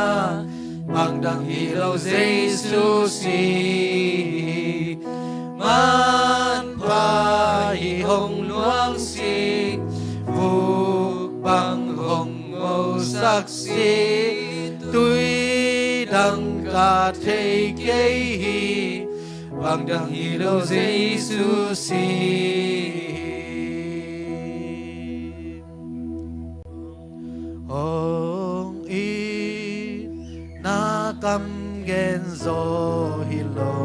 bang dang hi lo Jesu si hi. Manpha hi hong luangsi, vuk bang hong ngosak si, tui dang ka thei kei hi, bang dang hi lo Jesu si hi. Hong itna kam gen zaw hi lo.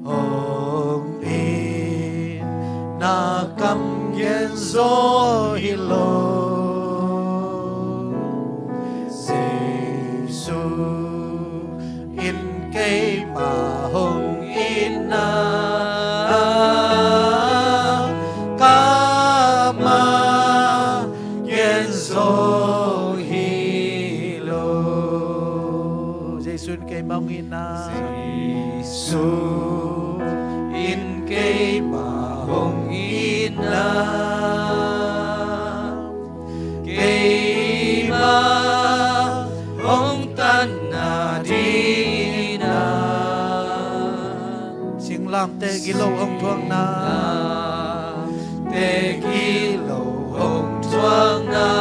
Hong itna kam gen zaw hi lo. Jesu in keima hong itna kam a gen zaw hi lo. Hong itna. Jesu in keimah hong itna, keimah hong tanna dingin ah. Singlamteh gilo hong thuakna. Singlamteh gilo hong thuakna.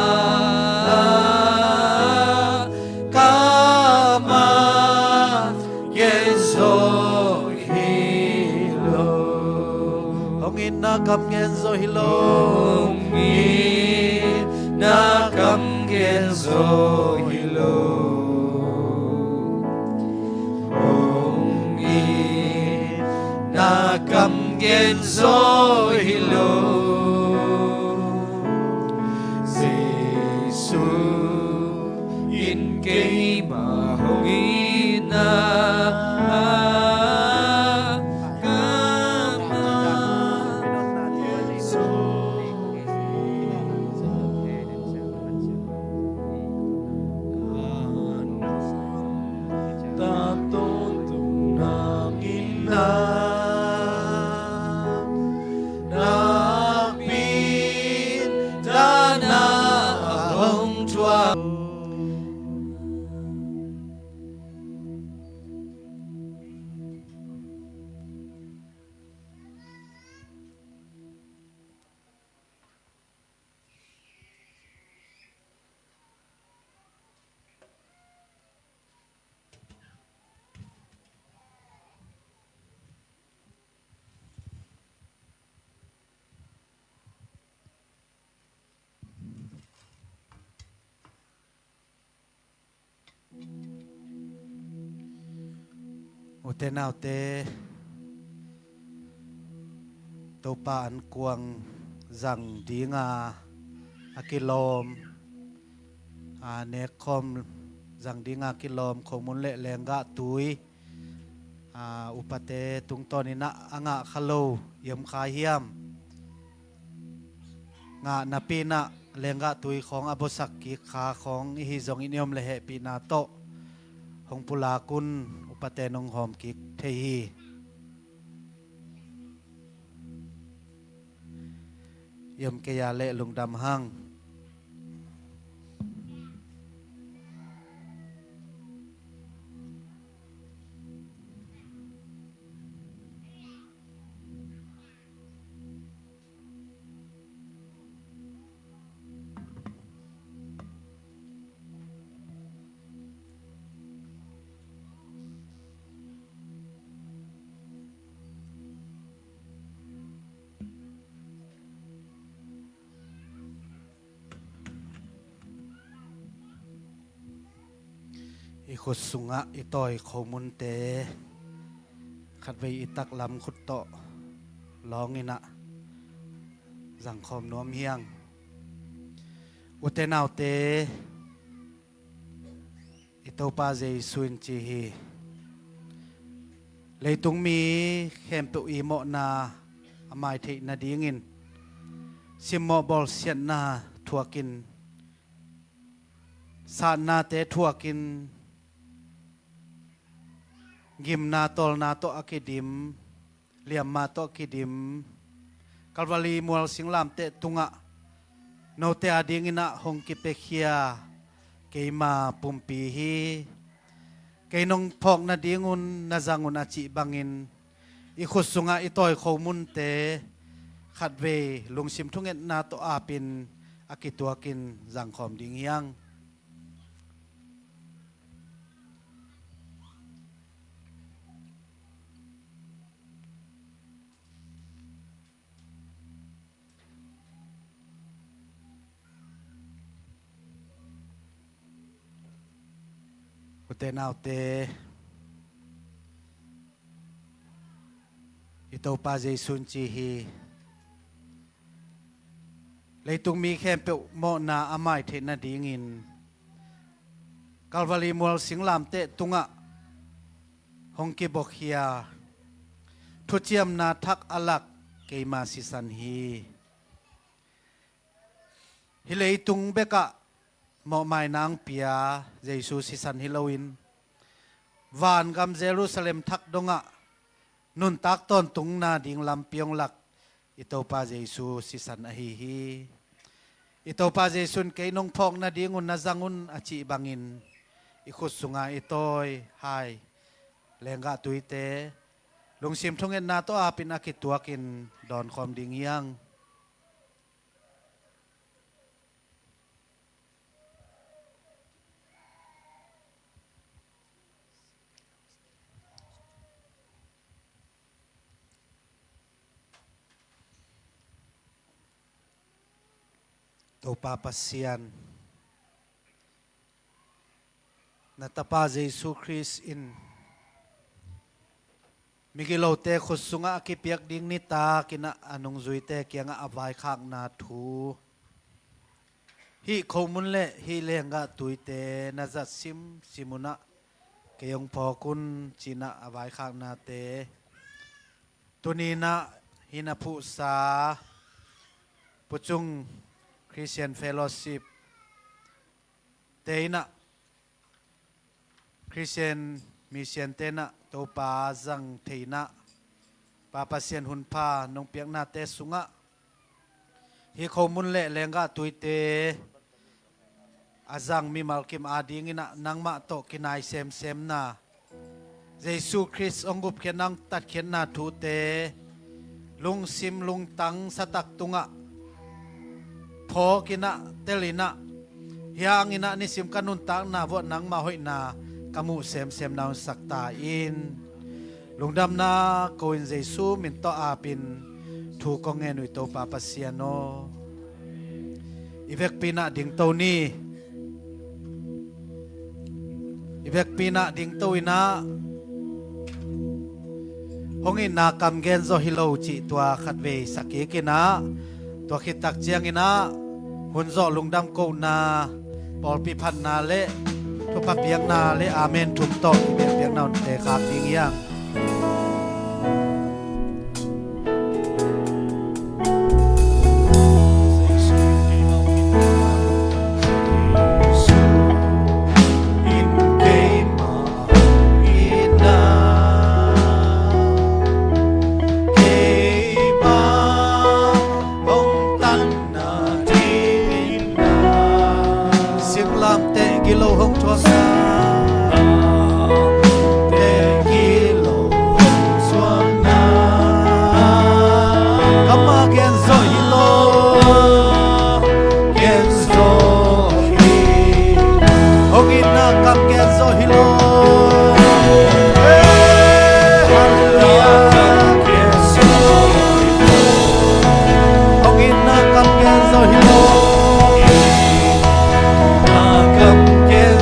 Kamah gen zo hi lo. Hong itna kam gen zo hi lo. Hong itna kam gen zo hi lo. Hong itna kam gen zo hi lo. Jesu in keimah hong itna. Ute naute, Topa ankuang zang dinga a kilawm, a, nekkhawm zang dinga kilawm, khomun le lenggah tui, a, upate tungtawnin ah a ngah kha lo i om kha hiam? Ngah napi-in ah lenggah tui khawng a bawsak kik kha khawng i hi zongin i om leh hehpihna tawh hong pulak un, upate nong hawm kik thei hi. I om kei a leh lungdam hang. I khut sungah i tawi khomunte khatvei i taklam khut tawh lawngin ah zangkhawm nuam hi hang. Ute naute, i Topa Jesu in ci hi. Leitung mi khempeuh i mawhna a mai theih nadingin simmawh bawlsiatna thuakin, satnate thuakin, gimna tawlna tawh a kidim, liamma tawh a kidim Calvary mual singlamteh tungah note adingin ah hong kipiakhia keima pumpi hi. Kei nong phawk nadingun na zang un a cih bangin i khut sungah i tawi khomunte khatvei lungsim thungetna tawh apin a kituakin zangkhawm ding hi hang. Ute naute, i Topa Jesu in ci hi. Leitung mi khempeuh mawhna a mai theih nadingin Calvary mual singlamteh tungah hong kipiakhia thuciamna thak a lak keima sisan hi. Hih leitung bekah mawhmaina hong pia Jesu sisan hi loin, vangam Jerusalem thak dongah nuntak tawntungna ding lampi hong lak i Topa Jesu sisan ahi hi. I Topa Jesu in, "Kei nong phawk nadingun na zang un," a cih bangin i khut sunga i tawi hai lenggah tuite lungsim thungetna tawh apin a kituakin dawnkhawm ding hi hang. Topa Pasian, na Tapa Jesu Khrist in migilote khut sungah a kipiak ding nitak in ah a nungzuite kiangah a vaikhakna thu, hih khomun le hih lenggah tuite na zat simsim un ah kei hong phawk un ci-in ah a vaikhaknate, tuni-in ah hih na phuhsa Puchung Christian Fellowship te in ah, Christian Mission te in ah Topa zang thei-in ah, Pa Pasian hunpha nong piaknate sungah hih khomun le lenggah tuite a zang mimal kim adingin ah nangmah tawh kinai semsemna, Jesu Khrist hong gupkhiatna, hong tatkhiatna thute lungsim lungtang satak tungah phawk in ah, tel in ah, hih hangin ah nisim ka nuntakna vuah nangmah hoihna ka muh semsemna hong sak ta in. Lungdamna ko-in Jesu min tawh apin thu kong ngen uh hi, Topa Pasian aw. I vekpi-in ah dingto ni. I vekpi-in ah dingto in ah, hong itna kam gen zawh hi lo cih tua khatvei sak kik in ah, tua khit tak ciangin ah hun zawh lungdam kohna, pawlpi phatna le thupha piakna le amen thum tawh i biakpiakna hun te khak ding hi hang. Singlamteh gilo hong thuakna, teh gilo hong thuakna. Kam a gen zawh hi lo, gen zawh hi. Hong itna kam gen zawh hi lo. Hey, halleluiah. Hong itna kam gen zawh hi lo. Kam gen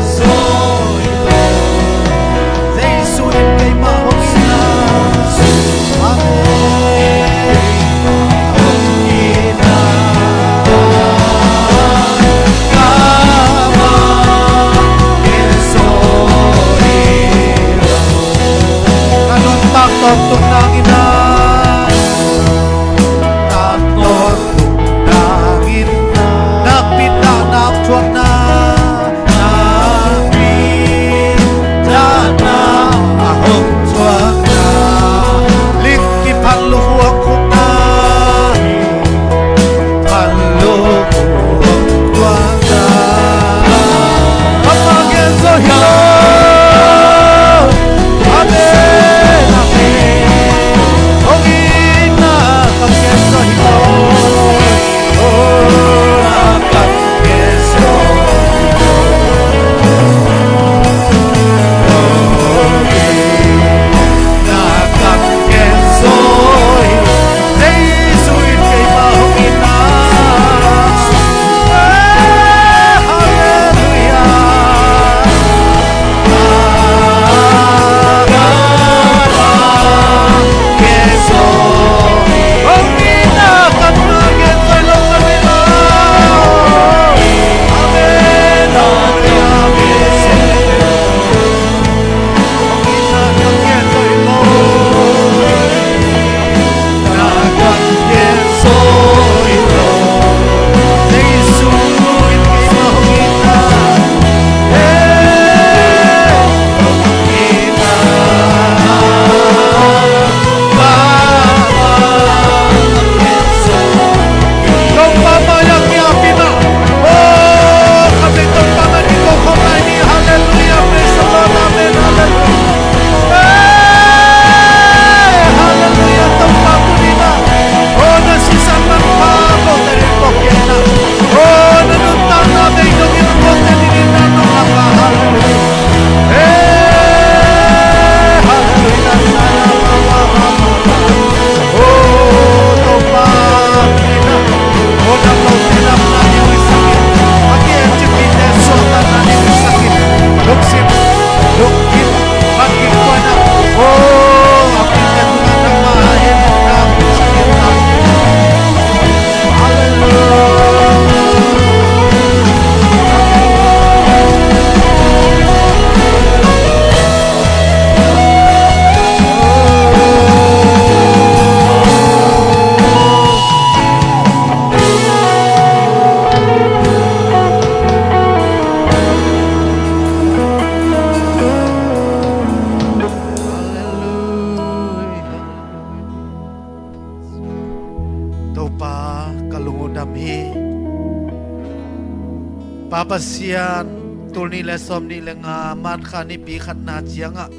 Pa Pasian, tul nih le sawm nih le nga March kha nipi khatna ciangah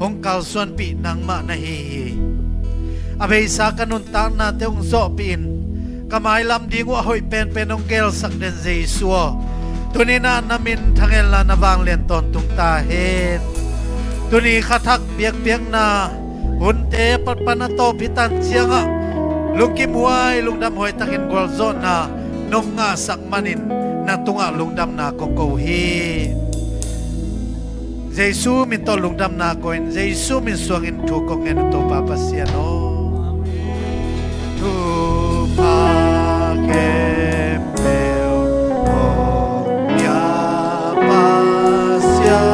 hong kalsuanpih nangmah na hi hi. A beisa ka nuntaknate hong zawhpih in, ka mailam ding uh a hoih penpen hong gelsak den Jesu aw, tuni-in ah na min thangel na vanglian tawntung ta hen. Tuni khathak biakpiakna hunte a patpan a tawp hi tan ciangah lungkimhuai lungdamhuai takin gualzawhna nong ngahsak manin na tungah lungdamna kong ko hi. Jesu min tawh lungdamna ko in, Jesu min suangin thu kong ngen uh Topa Pasian aw. Thupha khempeuh kong pia Pasian,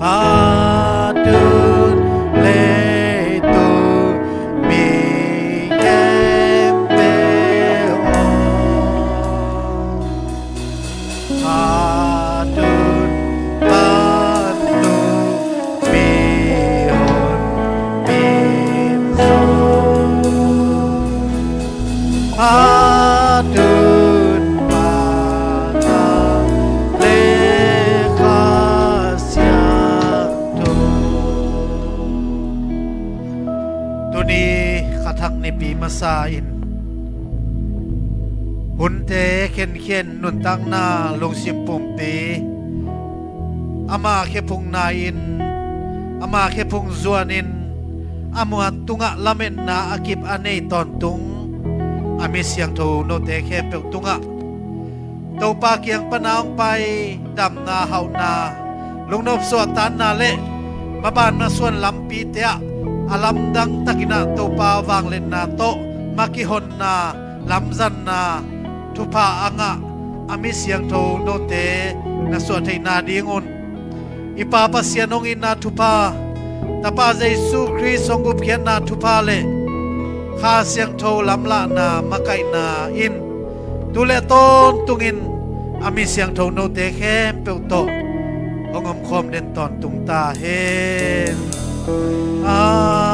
phatun leitung mi khempeuh aw. Phatun, phatun, mihon min zong. Phatun, phatun, le Kha Siangtho. Tuni khathak nipi masa in hunte khenkhen nuntakna lungsim pumpi ama khephung nai-in, ama khephung zuanin, ama tungah lametna a kip a nei tawntung a mi siangtho note khempeuh tungah Topa kiang pana hong pai damna hauhna, lungnop suahtakna le maban masuan lampite ah a lamdang takin ah Topa vangliatna tawh makihonna, lamzanna thupha a ngah a mi siangtho note na suah theihna dingun i Pa Pasian hong itna thupha, Tapa Jesu Khrist hong gupkhiatna thupha le Kha Siangtho lamlahna makaihna in tu le tawntungin a mi siangtho note khempeuh tawh hong omkhawm den tawntung ta hen. Amen.